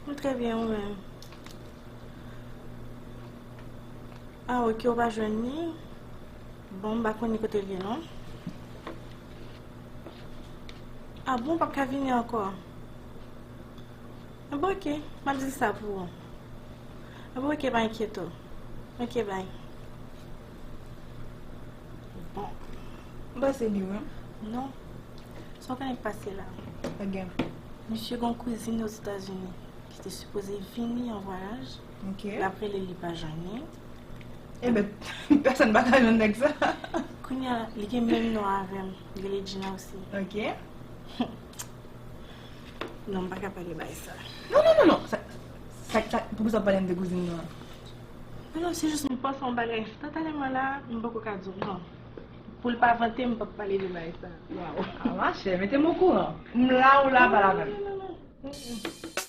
M trè byen, ou menm? Ah, ok, ou pa jwenn li? Bon, m pa konnen kote l ye, non. Ah bon, ou p ap ka vini ankò? Bon, ok, m ap di sa pou ou. Bon, ok, pa enkyete w. Ok, bay. Bon. M panse li, wi. Non. Sa w konnen k pase la? Sa k gen? Misye gen yon kouzin Ozetazini ki te sipoze vini an vwayaj. Ok. L ap rele l, li pa jwenn li. Enben, pèsonn pa ka jwenn nèg sa. Kounye a, li gen menm non avè m. Li rele Gina osi. Ok. Non, m pa ka pale bagay sa. Non, non, non, non. Sa, sa, sa, poukisa w ap pale m de kouzin nan? Non, non, se jis m panse yon bagay. Enstantanèman la, m poko ka di w non. Pou l pa vante, m p ap pale de bagay sa. Waw. Ah, machè, mete m okouran. M la, ou la, pale avè m. Non, non, non, non. Mm, mm.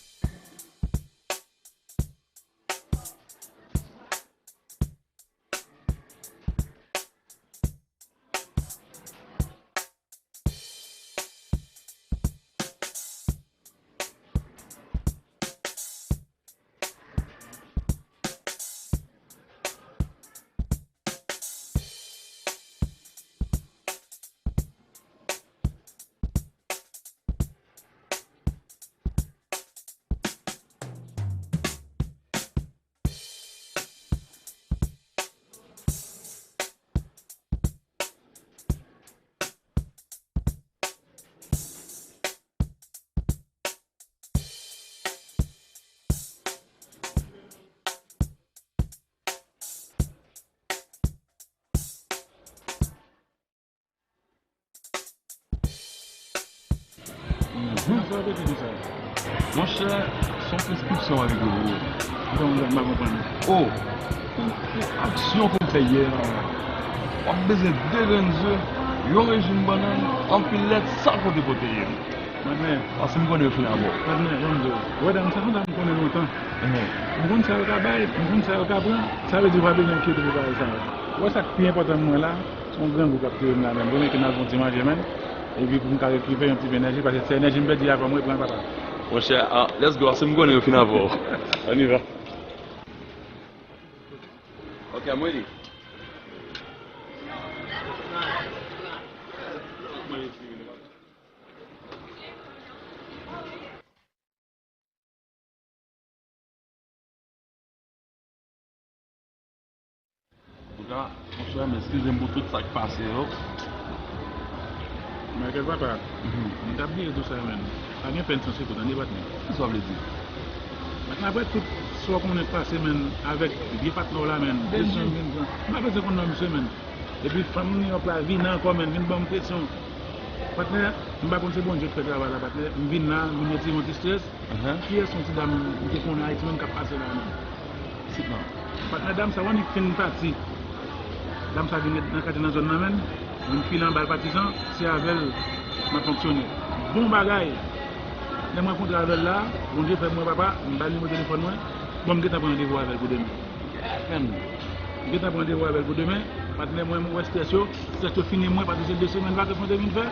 Mhm. Sa w ap ekri konsa? Monchè, se yon preskripsyon w ap ekri pou ou. Donk, m pa konprann. O, pou, pou aksyon ke w fè yè a, w ap bezwen de grenn ze, yon rejim bannann, anpil lèt, san konte pwoteyin. Patnè. Paske m konnen yo fin avè w. Patnè, ban m di w. Ou wè dam sa, se yon dam m konnen lontan. Mhm. M konn sa yo ka bay, m konn sa yo ka pran. Sa vle di w pa bezwen enkyete pou bagay sa yo. Ou wè sa k pi enpòtan pou mwen la, se yon grangou k ap touye m la menm. Ou konnen ke n al fè yon ti manje menm. Epi pou m ka rekipere yon ti enèji, paske ti enèji m pèdi a fò m reprann, papa. Monchè, ah, let's go, paske m konnen yo fin avè w. On y va. Ok, I'm ready. Antouka, monchè, m eskize m pou tout sa k pase yo. Michael, papa, mhm, m t ap bliye tou sa, menn. Pa gen pèn san sekou, tande, patnè. Kisa w vle di? Patnè, apre tout sa w konnen k pase, menn, avèk vye patnè w la, menn, Benji, de san mil fran. M pa bezwen konn non misye, menn. Epi fanm New York la vini ankò, menn, vin ban m presyon. Patnè, m pa konn se Bondye k fè travay la, patnè. M vin la, m vin retire yon ti estrès. Ahan. Kiyès yon ti dam m te konnen Ayiti menm k ap pase la menm? Isit lan. Patnè, dam sa w annik fin pati. Dam sa vin nan katye nan zòn nan menm. Vin file anba l patizan, se avè l m ap fonksyone. Bon bagay. Lè m rankontre avè l la, Bondye fè m wè papa, m ba l nimewo telefòn mwen. Bon, m gentan pran randevou avè l pou demen. Yeah, man. M gentan pran randevou avè l pou demen. Patnè, mwen, mwen wè estrès yo. Estrès yo fini mwen, paske se de semèn vakans mwen te vin fè.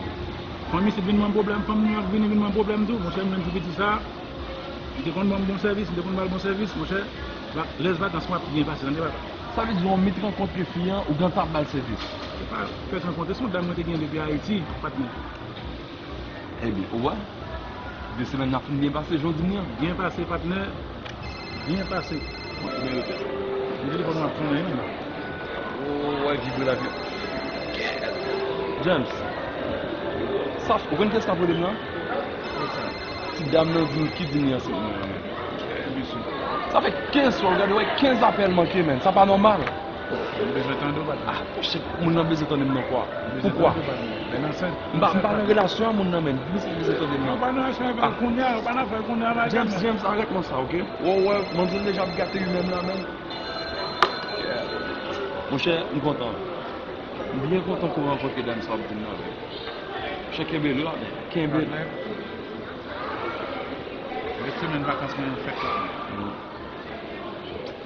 Fanmi isit vin ban m pwoblèm, fanmi New York vini vin ban m pwoblèm tou. Monchè, m menm ti piti sa, li te konn ban m bon sèvis, m te konn ba l bon sèvis, monchè. Va-, lès vakans mwen ap byen pase, tande papa. Sa vle di, yon mit rankontre fi an, ou gentan ap ba l sèvis? Se pa fè rankontre, se yon dam mwen te gen depi Ayiti, patnè. Ebyen, ou wè, de semèn nan fin byen pase, jan w di m nan. Byen pase, patnè. Byen pase. Mwen, mwen rete. Mwen telefòn mwen ap sonnen, wi, menm. O, w ap vibre la, vi-, James, sa, ou konn kiyès k ap rele m nan? Kiyès sa? Ti dam nan di m ki di m li ansent mwen an, menn. Ki bisou? Sa fè kenz fwa, w gade, wè, kenz apèl manke, menn. Sa pa nòmal. M bezwen tande w, patnè. Ah, monchè, moun nan bezwen tande m nan kwa? M bezwen tande w, patnè. Lè l ansent. M pa, m pa nan relasyon a moun nan, menn. Misye bezwen tande m nan. Ou pa nan relasyon avè l kounye a, ou pa nan afè kounye a, James, James, arèt mwen sa, ok? Ou wè, manzè deja ap gate li menm la, menn. Monchè, m kontan. M byen kontan ke w rankontre dam sa w ap di m nan, menn. Monchè, kenbe la, menn. Kenbe la. Patnè. Lèt semèn vakans mwen an fèt la.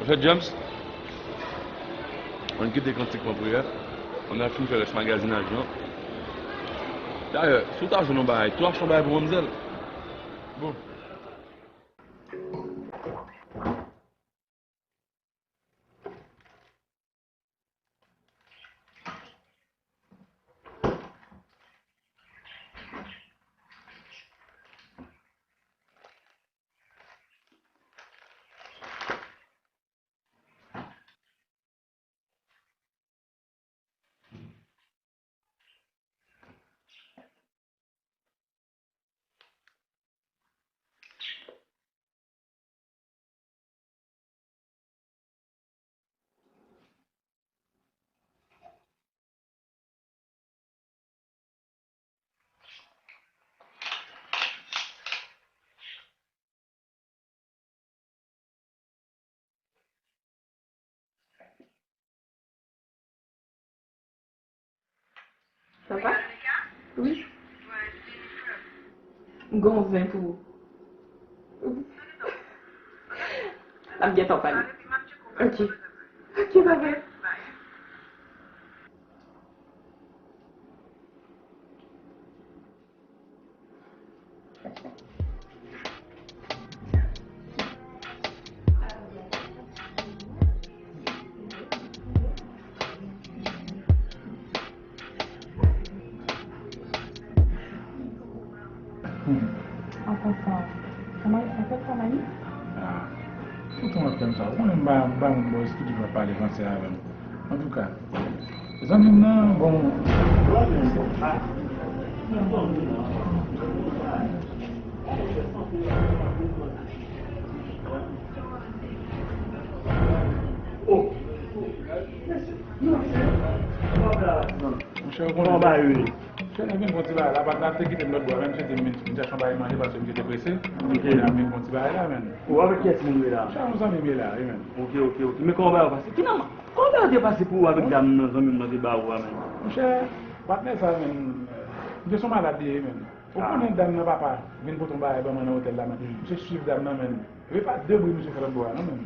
Monchè James, ann kite kantik lan pou yè. Ann al fin fè rès magazinaj lan. Dayè, si w ta jwenn yon bagay, tou achte yon bagay pou manmzèl. Bon. Papa? Wi. M gon zen pou ou. N ap gentan pale. Ok. Ok, papa. An pasan, kòman, sa fèt sa, Mani? Ah, poutan w ap tann sa, ou konnen m pa, m pa moun bòz ki toujou ap pale franse avè m. Antouka, zanmi m nan, bon. Monchè, ou konnen. Kòman bagay yo ye? Monchè, nou vin fè yon ti bagay la, patnè a te kite m lòt bò, menm se te m vin, vin chèche yon bagay manje paske m te prese. Ok. Kounye a m vin fè yon ti bagay la, menn. Ou avèk kiyès moun ye la? Monchè, yon zanmi m ye la, wi, menn. Ok, ok, ok. Men kòman bagay yo pase? Finalman, kòman bagay yo te pase pou ou avèk dam nan, zanmi m nan te ba ou a, menn? Monchè, patnè sa, menn, misye se yon malad li ye, menn. Ou konnen dam nan papa vin pote yon bagay ban mwen nan otèl la, menn. Misye swiv dam nan, menn. Epi pa de bri misye fè lòt bò a, non, menn.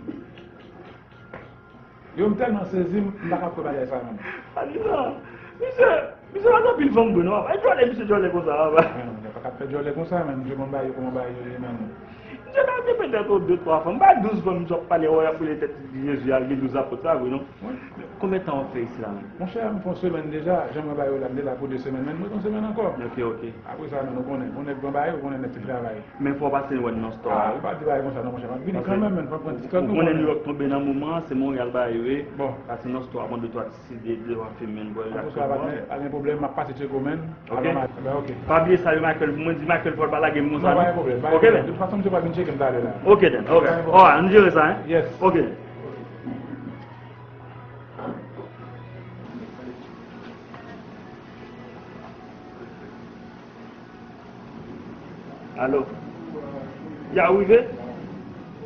Yo, m tèlman sezi, m, m pa ka kwè bagay sa, menn. Sa di sa. Misye, misye pa gen anpil fanm vre non, papa. E djòlè, misye djòlè konsa, papa. Menn, ou pa ka fè djòlè konsa, menn. Misye konn bagay yo, kòman bagay yo ye, menn. Misye pa gen petèt de twa fanm. M bay douz fanm, misye ap pale, wè, y ap rele tèt Jezi al gen douz apot sa, vre non. Wi. Konbyen tan w ap fè isi la, menn? Monchè, m fè yon semèn deja, jan mwen ba yo la, m te la pou de semèn, menn, m ret yon semèn ankò. Ok, ok. Apre sa, menn, ou konnen, yon nèg pran bagay, ou konnen nèg ki travay. Men fò w pase wè n nan store a. Ah, pa di bagay konsa non, monchè. M ap vini kanmenm, menn, fò m pran ti kran tou. Ou konnen New York tonbe nan moman an, se Montréal bagay yo ye. Bon. Pase nan store a, pran de twa ti, de, de twa fèmen, bwè rapidman. Antouka, patnè, pa gen pwoblèm, m ap pase tcheke w, menn. Ok. Avan m ale. Ben, ok. Pa bliye salye Michael pou mwen, di Michael fò l pa lage m konsa non. Non, pa gen pwoblèm, pa gen pwoblèm. Ok, then. De tout fason, misye pral vin tcheke m talè la. Ok, then. Ok. Pa gen pwoblèm. Alright, nou jere sa, hein? Yes. Ok, then. Alo? Ya rive?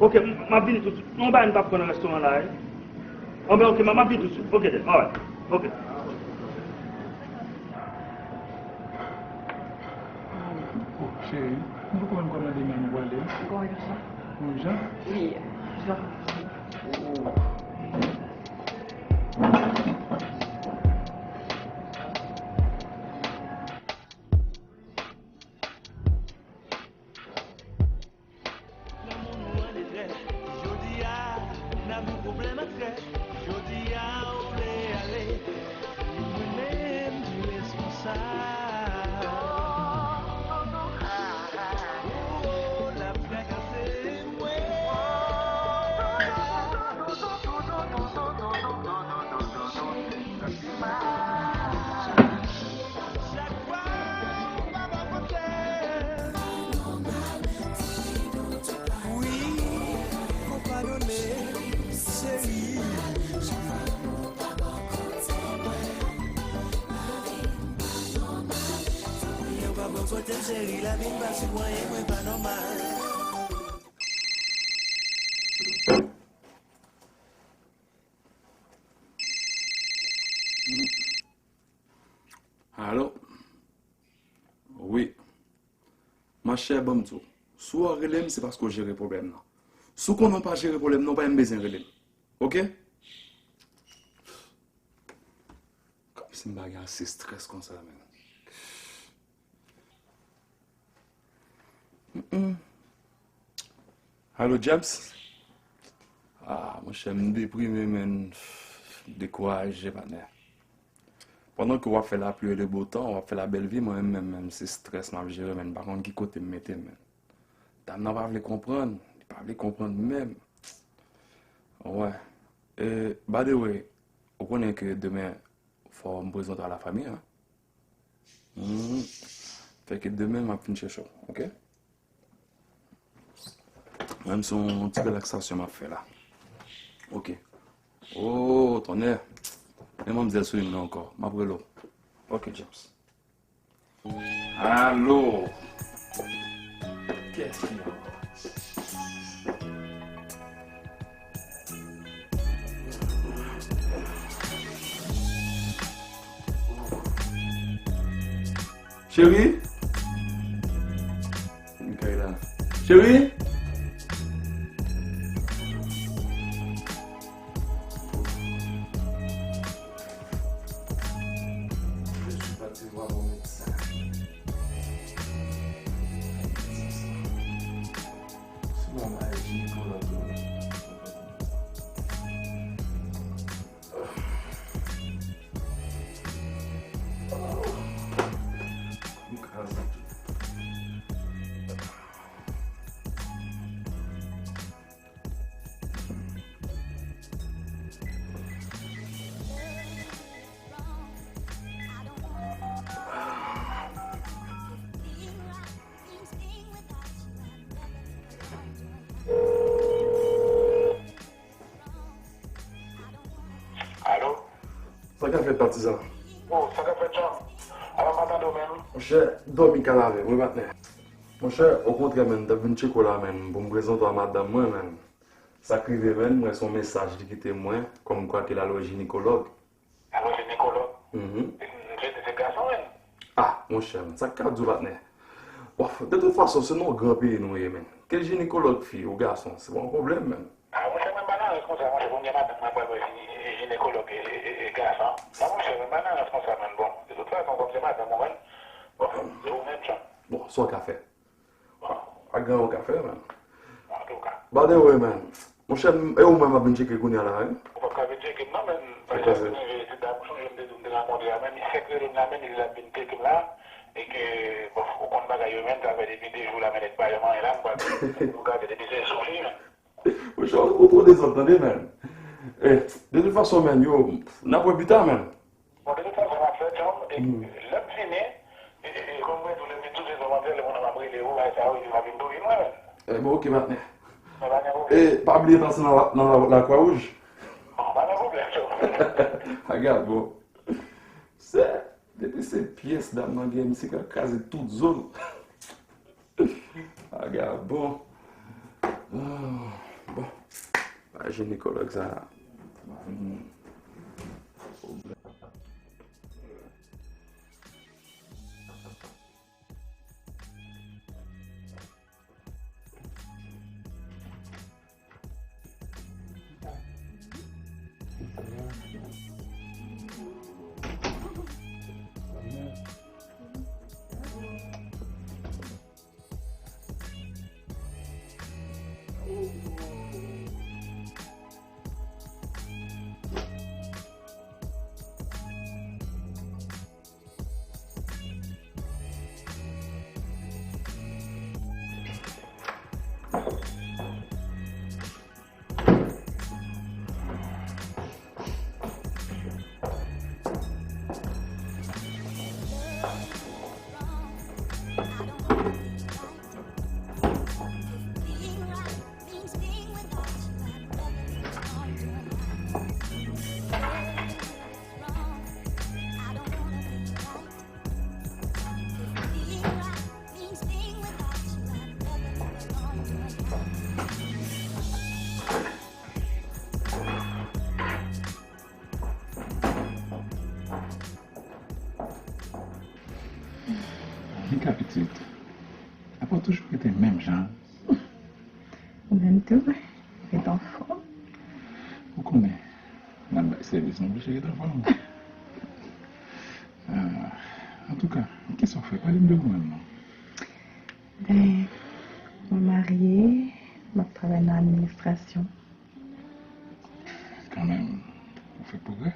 Ok, m, m ap vini toutswit. Non, bagay m t ap pran nan restoran la, wi. Anben, ok, m, m ap vini toutswit. Ok, then. Alright. Ok. Oh, cheri, m poko menm kòmande men nou prale. Gon ijan? Gon ijan? Wi, ijan. Oh. Lanmou nou an detrès. Jodi a, n ap gen pwoblèm ak strès. Jodi a, ou vle ale, e mwen menm ki responsab. Oh, oh, l ap trakase mwen. Alo? Wi. Monchè, ban m di w. Si w rele m, se paske w jere pwoblèm nan. Si w konnen w pa jere pwoblèm nan, w pa menm bezwen rele m. Oke? Kòmsi m pa gen ase strès konsa, menn. Mm-mm. Alo, James? Ah, monchè, m deprime, menn. Dekouraje, patnè. Pandan ke w ap fè lapli e le bo tan, w ap fè la bèl vi, mwen menm, menm, menm, se strès m ap jere, menn. M pa konn ki kote m mete m, menn. Dam nan pa vle konprann, li pa vle konprann menm. Wè. E, by the way, ou konnen ke demen, fò m prezante w a la famiy, en. Hmm. Fè ke demen m ap vin chèche w, oke? Mwen menm se yon ti relaksasyon m ap fè la. Oke. Oh, tonnè. Men manmzèl sou liy mwen ankò. M ap rele w. Oke, James. Alo. Kiyès ki la ankò? Cheri? Li kay la. Cheri? Je suis parti voir mon médecin. Sinon, on va aller gynécologue. Alo? Sa k ap fèt, patizan? Oh, sa k ap fèt, John? Ala m pa tande w menm. Monchè, dòmi kal avè m, wi, patnè. Monchè, okontrè, menn, m t ap vin tcheke w la, menn, pou m prezante w a madanm mwen, menn. Sa k rive, menn, m wè se yon mesaj li kite mwen, kòmkwa ke l al wè jinekològ. Al wè jinekològ? Mhm. Misye di se gason, menn. Ah, monchè, menn, sa k ka di w, patnè? Bon, de tout fason, se nan yon gran peyi nou ye, menn. Ke jinekològ fi ou gason, se pa yon pwoblèm, menn. Ah, monchè, mwen pa nan rans konsa, monchè, premye madanm mwen pral wè ji-, ji-, jinekològ e, e, e, e gason. Non, monchè, mwen pa nan rans konsa, menn. Bon, de tout fason, kòm se madanm mwen, bon, se ou menm, John. Bon, sa w ka fè? Bon. Pa gen anyen w ka fè, menn. Antouka. By the way, menn. Monchè, m, e ou menm m ap vin tcheke kounye a la, wi. Ou p ap ka vin tcheke m, non, menn. Paske m rive isit la, m sonje m te di w m te rankontre a, menn, li fèk rele m la, menn, li di l ap vin tcheke m la. E ke, bon, ou konn bagay yo, menn, sa fè depi de jou la, menn, nèg pa janm anyen la, m pral vin, nou gade depi se sou li, menn. Monchè, ou twò dezòd, tande, menn. Eh, de tout fason, menn, yo, n ap wè pita, menn. Bon, de tout fason, m ap fè djanm, e lè m fini, e, e, e, kòm mwen di w, lè m vin sou sezon mantèl, lè mwen m ap rele ou, bagay sa yo, epi m ap vin touye w, mwen menm. Eh, bon, ok, patnè. Mwen pa gen pwoblèm. E pa bliye pase nan la, nan la, Lakwa Wouj. Bon, pa gen pwoblèm, John. Vagabon. Se, depi se pyès dam nan gen, misye ka kraze tout zo l. Vagabon. Ah, bon. Pa jinekològ sa. Hmm. Mika pitit, apa w toujou rete menm jan? Ou menm tou, ret anfòm. Ou konnen, n ap bay sèvis, nou oblije ret anfòm. Ah, antouka, kisa w fè? Pale m de ou menm non. Ben, mwen marye, m ap travay nan administrasyon. Kanmenm, ou fè pwogrè.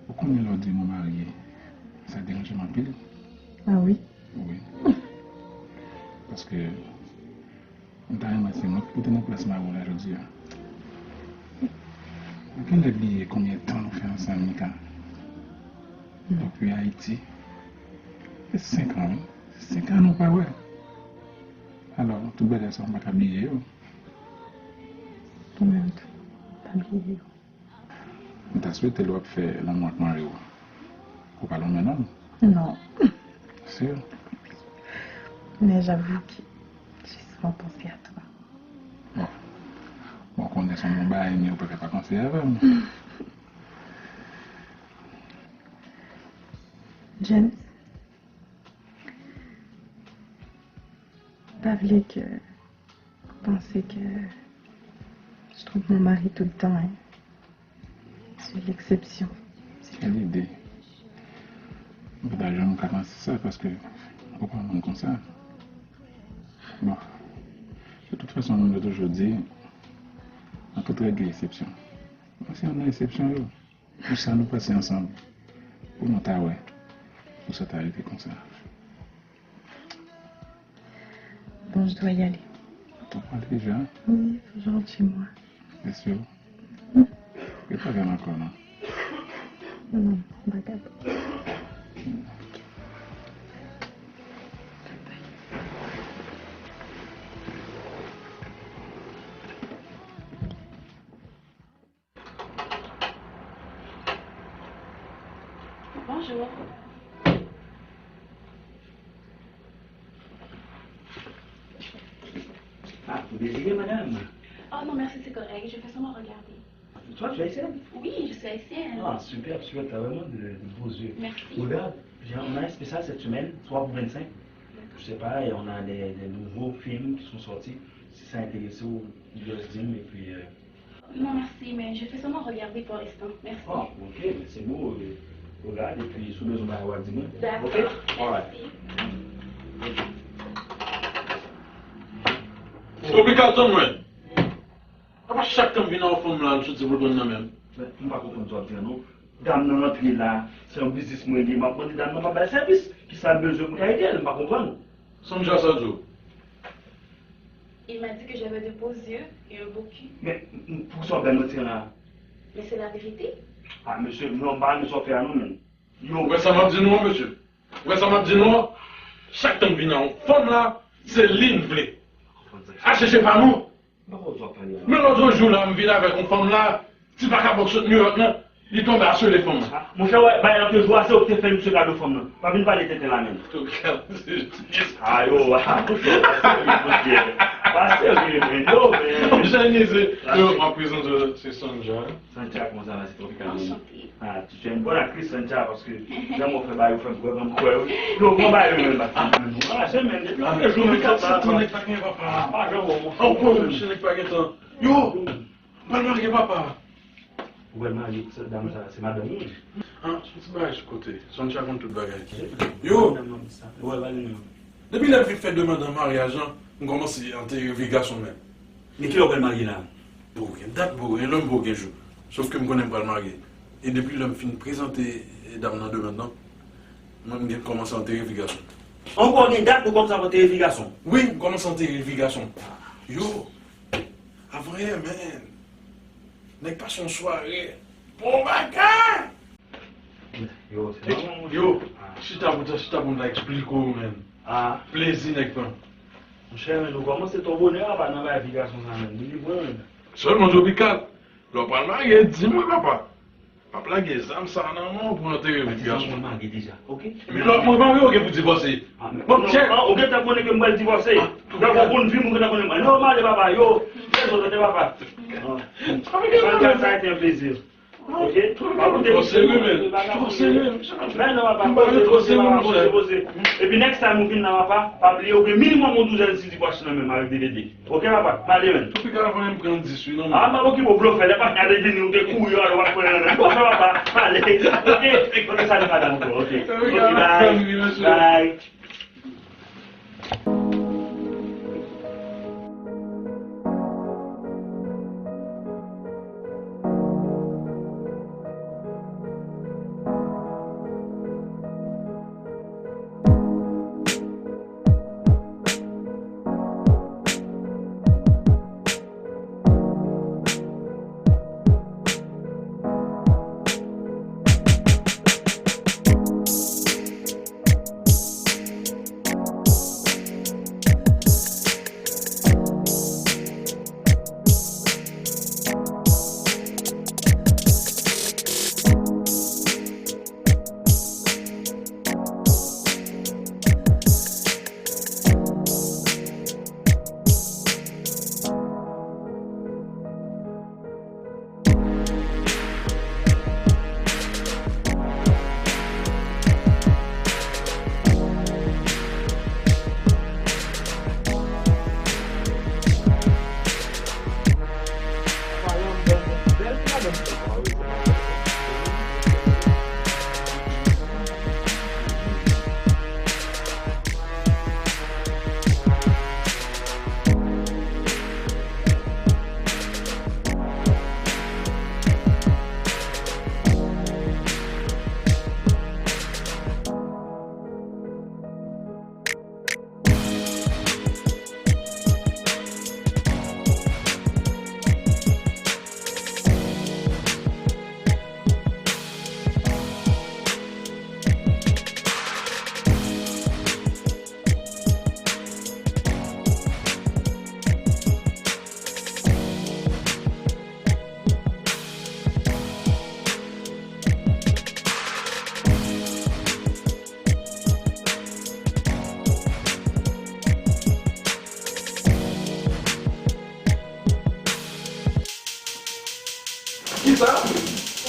Ou konnen lè w di mwen marye, sa deranje m anpil. Ah wi? Wi. Paske m ta renmen si mwen ki pou te nan plas mari w la jodi a. Ou genlè bliye konbyen tan nou fè ansanm, Mika? Depi Ayiti. Se senk an, wi. Se senk an nou pa wè. Alò, tout bagay sa, ou pa ka bliye yo. Ou menm tou, pa bliye yo. M ta swete lè w ap fè lanmou ak mari w, ou pa lonmen non. Non. Sir? Mais j'avoue que j'ai souvent pensé à toi. Bon. Bon, konnen se yon bon bagay, men ou pa ka pa panse avè m. James, Sa vle ke panse ke je trompe mon mari tout le temps, hein. C'est l'exception. Quelle idée. Mwen pa ta janm ka panse sa, paske ou pa moun konsa. Bon, de toute façon, mwen toujou di, nan tout règ gen eksepsyon. Mwen se youn nan eksepsyon yo. Pou sa nou pase ansanm, pou nou ta wè, pou sa ta rete konsa. Bon, je dois y aller. Ou pral deja? Oui, aujourd'hui, moi. Esi ou? Yo pa vin ankò, non? Non, m pa ka. Bonjour. Ah, vous désirez, madame? Oh non, merci, c'est correct. Je fais seulement regarder. Toi, tu es haïtienne? Oui, je suis haïtienne. Ah, superbe, superbe, t'as vraiment de, de beaux yeux. Merci. Regarde, j'ai, on a un spécial cette semaine, trois pour vingt-cinq. D'accord. Je sais pas, et on a des, des nouveaux films qui sont sortis. Si ça intéresse, vous, just di m, et puis, euh, Non, merci, mais je fais seulement regarder pour l'instant. Merci. Ah, ok, men se bon, euh, regarde, et puis, si w bezwen bagay, w a di mwen. D'accord. Ok? Alright. Merci. Tropikal, tann mwen. Apa chak tan m vin a yon fanm la, m soti pou l pran nan men m. Men, m pa konprann sa w ap di a, non. Dam nan rantre la, se yon biznis mwen li ye, m ap mande dam nan pa bay sèvis. Kisa l bezwen pou m ka ede l, m pa konprann. Sandra, sa w di w? Il m'a dit que j'avais de beaux yeux et un beau cul. Men, m, poukisa w bay manti an la? Mais c'est la vérité. Ah, mesye, non, m pa renmen sa w fè a non, menn. Yo. Ou wè sa m ap di nou an, mesye? Ou wè sa m ap di nou an? Chak tan m vin a yon fanm la, se li m vle. Achte cheval nou. M pa konn sa w ap pale a. Men lòt jou la, m vin avèk yon fanm la, ti vakabon k sot New York nan, li tonbe asele fanm nan. Ah, monchè, wè, bagay la te jwe a, se ou ki te fè misye kado fanm nan. Pa vin pale tenten la menm. Ayo, ah, monchè, pa serye, monchè. Pa serye, men, yo, men. Monchè, Nize, yo, m ap prezante w, se Sandra. Sandra, comment ça va, c'est Tropicana. Enchantée. Ah, tu es une bonne actrice, Sandra, parce que jan mwen fè bagay ou fè m kwè, ban m kwè, wi. Yo, bon bagay, wi, men, pa ti, men, nou anraje, men, depi lòt jou, men, sa, sa, nèg pa gen papa. Ah, pa jan wè, monchè. Ankò, monchè, nèg pa gen tan. Yo, m pral marye, papa. Ou pral marye, se dam sa, se madanm ou? Ah, se yon ti bagay sou kote. Sandra konn tout bagay. Yo! Ou pral marye, non? Depi lè m fin fè demann an maryaj lan, m kòmanse antere vi gason menm. Men kilè w pral marye la? Bon, gen dat, bon, gen lè m bon, gen jou. Sòf ke m konnen m pral marye. E depi lè m fin prezante, eh, dam nan demann nan, mwen m gen kòmanse antere vi gason. Ankò gen dat ou kòmanse ap antere vi gason? Wi, m kòmanse antere vi gason. Yo, avanyè, men, nèg pase yon sware. Bon bagay! Yo, se nòmal, monchè. Yo, chita pou ta, chita pou m ta eksplike w, men. Ah. Plezi nèg pran. Monchè, men nou kòmanse twò bonè, papa, nan bagay vi gason sa, men. Delivre, men. Sèlman Tropikal, lè w pral marye, di mwen, papa. M ap lage zam sa nan men w pou antere vi gason. Mwen marye deja, ok? Men lè w ap marye, ou gen pou divòse. Ah, men bon, non, chè. Ah, ou gentan konnen ke m pral divòse. Ah, donk, ou konn vi m, ou gentan konnen mwen. Non, marye, papa, yo. Trè zòt, tande, papa. Ah. Sa a été un plaisir. Ok? Twò serye, men. Twò serye, mesye. Men non, papa, poze, poze, papa, poze, poze. Epi next time ou vin la, papa, pa bliye, ou gen minimòm yon douzèn C D pou achte nan men m avèk D V D. Ok, papa? M ale, men. Tropikal, mwen menm pran dis, wi, non, men. Ah, m ap okipe w, blofè. Lè pa t gade vini, ou te kouri, alò, w ap pran nan men. Blofè, papa. M ale. Ok? Ok, salut, madame, ok. Ok, bye. Bye.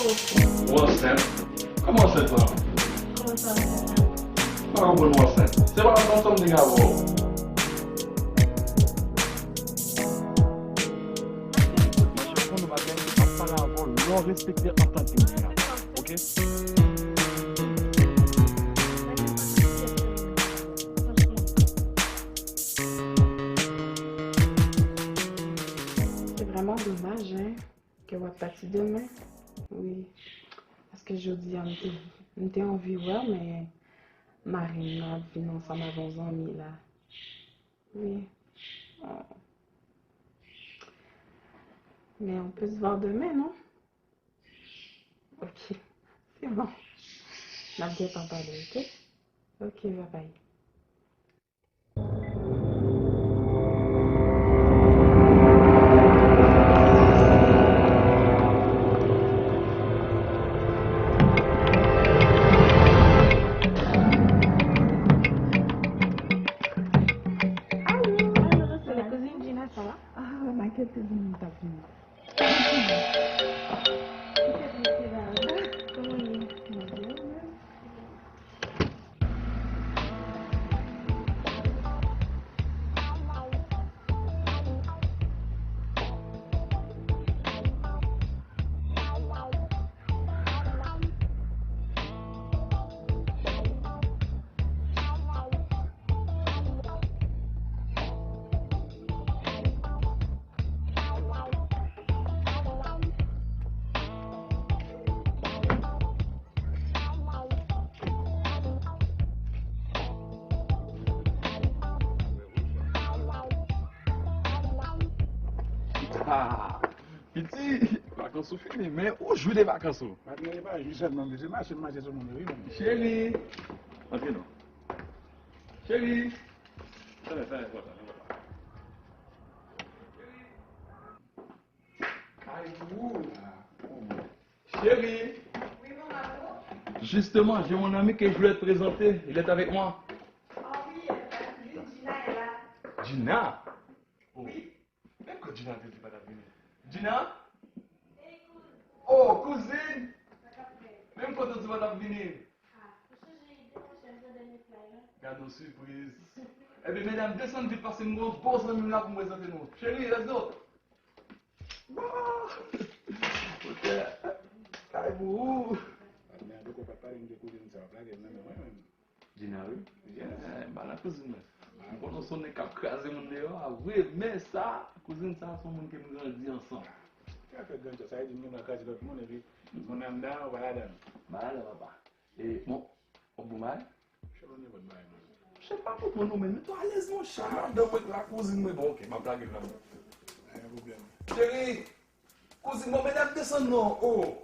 Ou ansent? Kòman ansent lan? Kòman sa ansent lan? M pa konprann ou ansent. Se pa ansanm m te gen avè w. Machè, ou konn ou pa gen, m ap pale avè w lè w respekte antant ke m gen la. Oke? Se vrèman domaj, hein, ke w ap pati demen. Wi. Paske jodi a, m te, m te anvi wè w, men mari m nan ap vin ansanm avè yon zanmi la. Wi. Oh. Mais on peut se voir demain, non? Ok. C'est bon. N ap gentan pale, ok? Ok, bye bye. Alo, alo, se la kouzin Gina, sa va? Ah, Michael te di m li t ap vini. Kòman w ye? Mwen byen, ou menm? Ah, piti, vakans ou fini, men ou jwi de vakans ou. Patnè, e pa jwi sèlman, mesye, mache m mache sou moun yo, wi, menm. Cheri, antre non. Cheri. Fèmen, fèmen pòt la, fèmen pòt la. Cheri. Cheri. Wi, mon amour. Justement, j'ai mon ami que je voulais te présenter. Il est avec moi. Ah oui, euh, Gina est là. Gina? Oh. Oui. Men kote Gina te di pa t ap vini? Gina? Oh, kouzin! Men kote w di pa t ap vini? Gade yon sipriz. Ebyen, medam, desann vit paske m gen yon bon zanmi m la pou m prezante nou. Cheri, let's go! Bon! Pote kay pou ou. Patnè, depi w pa t pale m de kouzin sa, w ap lage m nan men mwen menm. Gina, wi. Yeah, m pa nan kouzin mwen. M konnen w se yon nèg k ap kraze moun deyò a vre, men sa, kouzin sa, se yon moun ke m grandi ansanm. Ki afè grandi, sa vle di m gen dwa kraze lòt moun, epi moun anndan, ou pa ladan l. M pa ladan, papa. E, bon, w ap bon bagay? Chè, ou nenpòt bagay, man. Chè, pa konprann ou menm. Ou alèz, monchè. Madanm mwen la, kouzin mwen. Bon, ok, m ap lage l nan men w. Pa gen pwoblèm. Cheri, kouzin mwen, medam, desann non. Oh.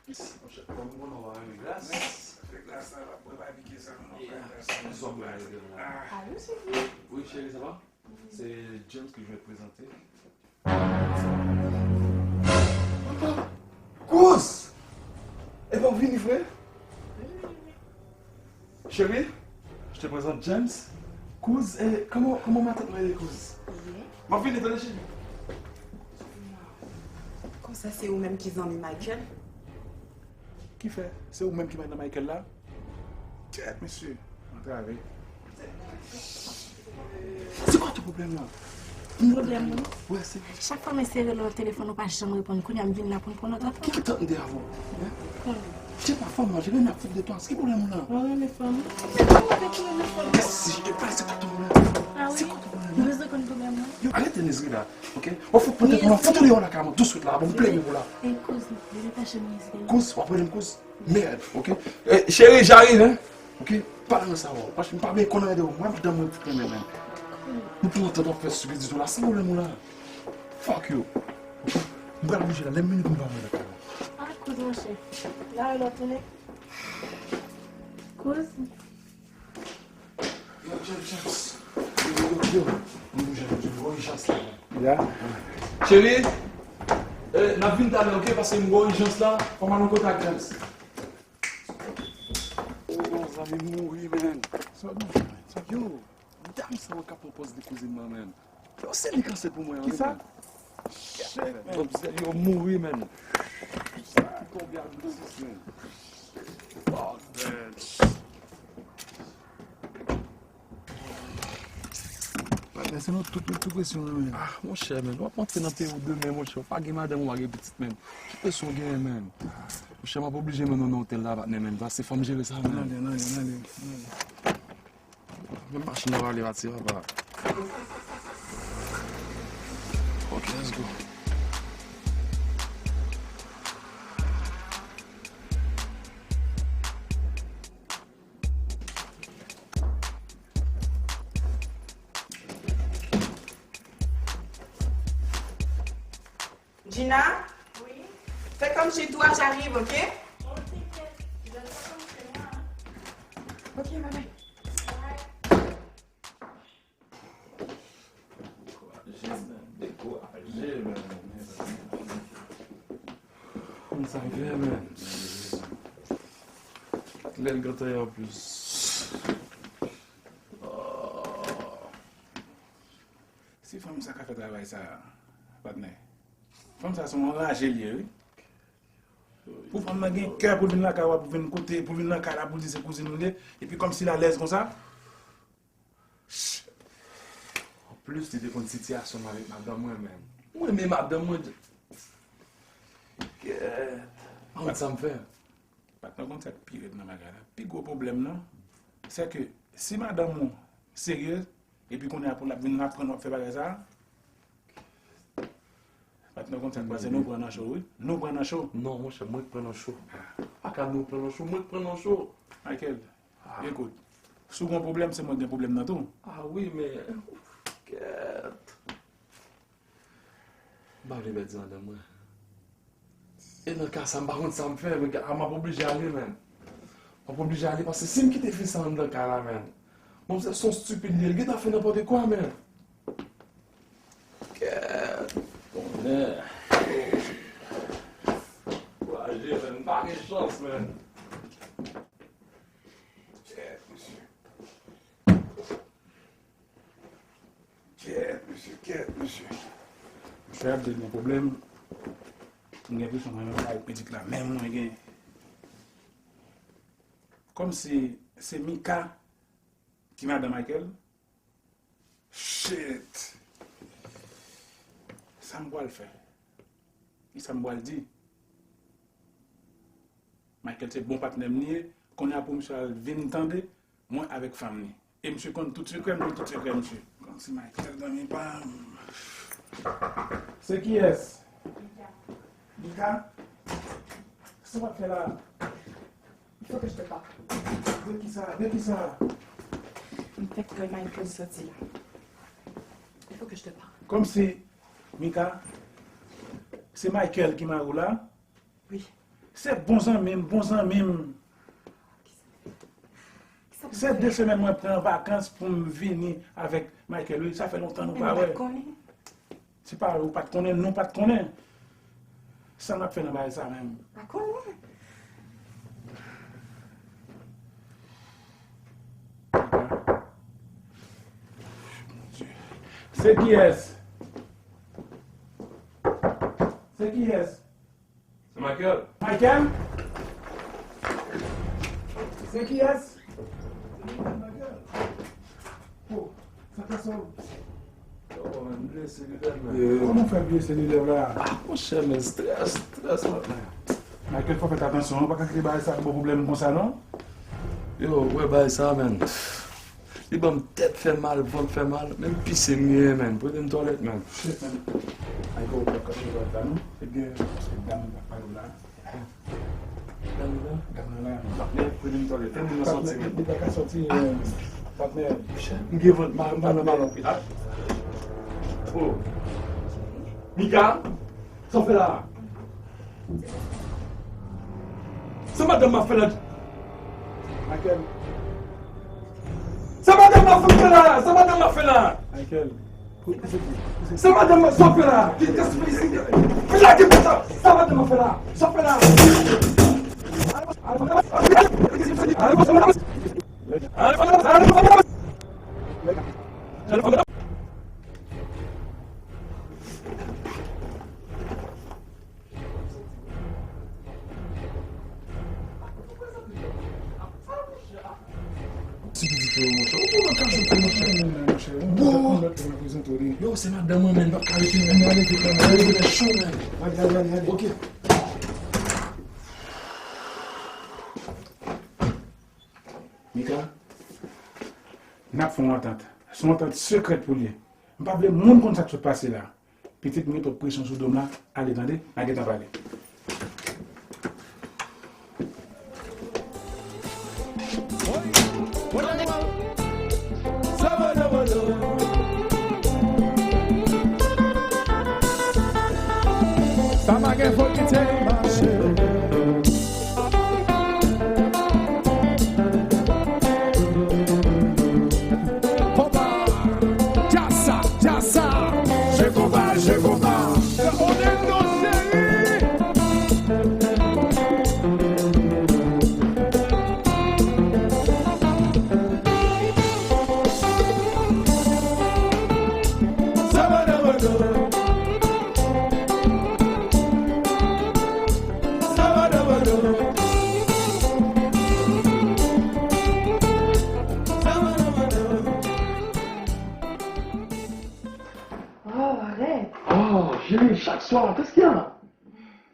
Monchè, kòm m konnen w pa renmen glas. Fè glas la, l ap bwè pa pike sa, non, fè glas la. Alo, cheri. Oui, chérie, ça va? C'est James que je vais te présenter. Kouz! Epa w vini, frè? Chérie, je te présente James. Kouz, eh, kòman, kòman matant mwen ye, kouz? M ap vini, tande, cheri. Konsa se ou menm ki zanmi Michael? Ki fè? Se ou menm ki madanm Michael la? Tèt, mesye. Antrave. Se kwa tou pwoblèm nan? Pwoblèm nan? Wè, se. Chak fwa m eseye rele w nan telefòn, ou pa janm reponn. Kounye a m vin la pou m pran nòt la. Ki ki tande avè w? Hein? Konnen. J'ai pas faim, moi, j'ai rien à foutre de toi. Ki pwoblèm ou la? Mwen renmen fanm. Mwen renmen fanm. Si je te parle, c'est quoi ton problème? Ah oui? C'est quoi ton problème? Ou bezwen konn pwoblèm mwen? Yo, arete nizri la, ok? W ap fout pran tèt mwen, fout ou deyò lakay mwen, touswit la, bon, m plede ou la. Ey, kouz, depi pa chez mwen, ey. Kouz, w ap rele m kouz? Merde, ok? Eh, chérie, j'arrive, hein? Ok? Pa nan sa, w ap, m pa vle konn anyen de ou. Mwen, madanm mwen fout renmen, men. Nou pran tan w ap fè stupidite w la, san pwoblèm ou la. Fuck you. M pral bouje la, lè m vini pou m pa wè lakay la. Ah, kouz, monchè. La, lè w tounen. Kouz. Yo, James, James. Yo, yo, yo, yo. M bouje la, m bouje la. Gon ijans la. Ya. Cheri, eh, n ap vin talè, ok? Paske m gon ijans la. Fò m al nan kontak James. Oh, zanmi m mouri, man. Sa w di, man? Yo, dam sa yo ka pran pòz de kouzin mwen, man. Yo, se li k ansent pou mwen an, wi, man. Kisa? Shit, man. Yo mouri, man. Ki tonbe ak gwo sis, men. Bòdèl. Patnè, se nou tout, tout, tout presyon, men. Ah, monchè, men, w ap antre nan peyi w demen, monchè, w pa gen madanm, w pa gen pitit, men. Ki presyon w genyen, men? Monchè, m ap oblije mennen w nan otèl la, patnè, men. Pase fò m jere sa, men. Nan, nan, nan, nan, nan. Men machin nan prale pati, papa. Ok, let's go. Gina? Wi? Fais comme chez toi, j'arrive, ok? Ok, kèt. Je vais faire comme chez moi. Ok, bye bye. Bye. Dekouraje, man. Dekouraje, man. Konn sa m fè, man. Lè l gentan ye an plis. Oh. Si fanm sa ka fè travay sa, patnè. Fanm sa se yon anraje l ye, wi. Pou fanm nan gen kè pou l vin lakay ou, pou l vin kote, pou l vin nan kay la, pou l di se kouzin ou l ye, epi kòmsi l alèz konsa. Anplis, li te konn sitiyasyon m avèk madanm mwen, men. Mwen, men madanm mwen. Kèt. Mwen, sa m fè. Patnè, w konn sa k pi rèd nan bagay la? Pi gwo pwoblèm nan, se ke si madanm ou serye, epi kounye a pou l ap vin aprann w ap fè bagay sa, patnè, w konn sa k pase, nou pran nan cho, wi. Nou pran nan cho. Non, monchè, mwen k pran nan cho. Pa ka nou pran nan cho, mwen k pran nan cho. Michael, ah, ekout, si w gen pwoblèm, se mwen k gen pwoblèm nan tou. Ah wi, men, kèt. M pa vle pèdi madanm mwen. E nan ka sa, m pa konn sa m fè, men a, m ap oblije ale, men. M ap oblije ale, paske si m kite fi sa anndan kay la, men. Manmzèl se yon stupid li ye, li gentan fè nenpòt kwa, men. Kèt. Bonnè. Kouraje, men. M pa gen chans, men. Kèt, mesye. Kèt, mesye, kèt, mesye. Mesye ap di l gen pwoblèm. M gen enpresyon mwen menm avèk medit la, menm mwen gen. Kòmsi se Mika ki madan Michael. Shit! Sa m pral fè? Kisa m pral di? Michael se bon patnè m li ye. Kounye a pou misye al vin tande mwen avèk fanm li. E misye konn tout sekrè m, konn tout sekrè misye. Kòmsi Michael zanmi pa m. Se kiyès? Mika. Mika? Sa w ap fè la? Il faut que je te parle. De kisa? De kisa? M fèk wè Michael soti la. Il faut que je te parle. Kòmsi, Mika, se Michael ki mari w la? Wi. Se bon zanmi m, bon zanmi m. Se de semèn mwen pran vakans pou m vini avèk Michael, wi. Sa fè lontan nou pa wè. Se pa ou pa t konnen, nou pa t konnen. Sa n ap fè nan bagay sa menm? Pa konnen. Se kiyès? Se kiyès? Se Michael. Michael? Se kiyès? Se Michael. Oh, sa ka sòl. Yo, men, bliye selilè, men. Kòman w fè bliye selilè w la? Ah, monchè, men, strès, strès, patnè. Michael, fò w fè atansyon, ou pa ka kite bagay sa ap ba w pwoblèm konsa, non? Yo, wè bagay sa, men. Li ban m tèt fè mal, vant fè mal, menm pise m genyen, men. Prete m twalèt, men. Shit, men. Ay, kò w pa kache twalèt la, non? Se gen, se dam nan k ap pale w la. Dam nan? Dam nan la. Patnè, prete m twalèt. Fè moun nan sòti, men. Li pa ka sòti, men. Patnè. M gen vant mal, m pa nan mal anpil. Ah. Oh. Mika, sa w fè la? Sa madanm m ap fè la? Michael. Sa madanm m ap fè la? Sa madanm m ap fè la? Michael. Sa madanm m ap fè la? Ki, ki, ki, ki, ki lage pou sa? Sa madanm m ap fè la? Sa w fè la? Prezante w li. Yo, se madanm mwen, men, m p ap ka rete, men, ale vit, men, ale vit, cho, men. Ale, ale, ale, ale. Ok. Mika, n ap fè yon antant. Se yon antant sekrèt pou l ye. M pa vle moun konn sa k sot pase la. Pitit, m gen twòp presyon sou do m la. Ale, tande, n a gentan pale. Sa pa gen fo ki te mache. Konpa, djasa, djasa. Je konpa, je konpa. On est dans série. Oh, arrête. Oh, chérie, chaque soir, qu'est-ce qu'il y a?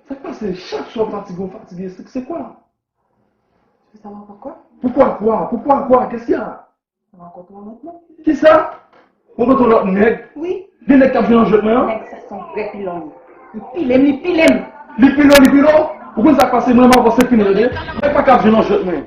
Sa k pase? Chak swa w fatige, w fatige. C'est, c'est quoi? Tu veux savoir pourquoi? Pourquoi quoi? Pourquoi quoi? Qu'est-ce qu'il y a? Rencontre un autre monde. Kisa? Ou renkontre yon lòt nèg? Oui. Gen nèg k ap jwe nan jwèt mwen an? Nèg sa se yon vrè pilon. Li pile m, li pile m. Li pile w, li pile w? Ou konn sa k pase? Mwen, m avanse fini, tande. Nèg pa ka ap jwe nan jwèt mwen.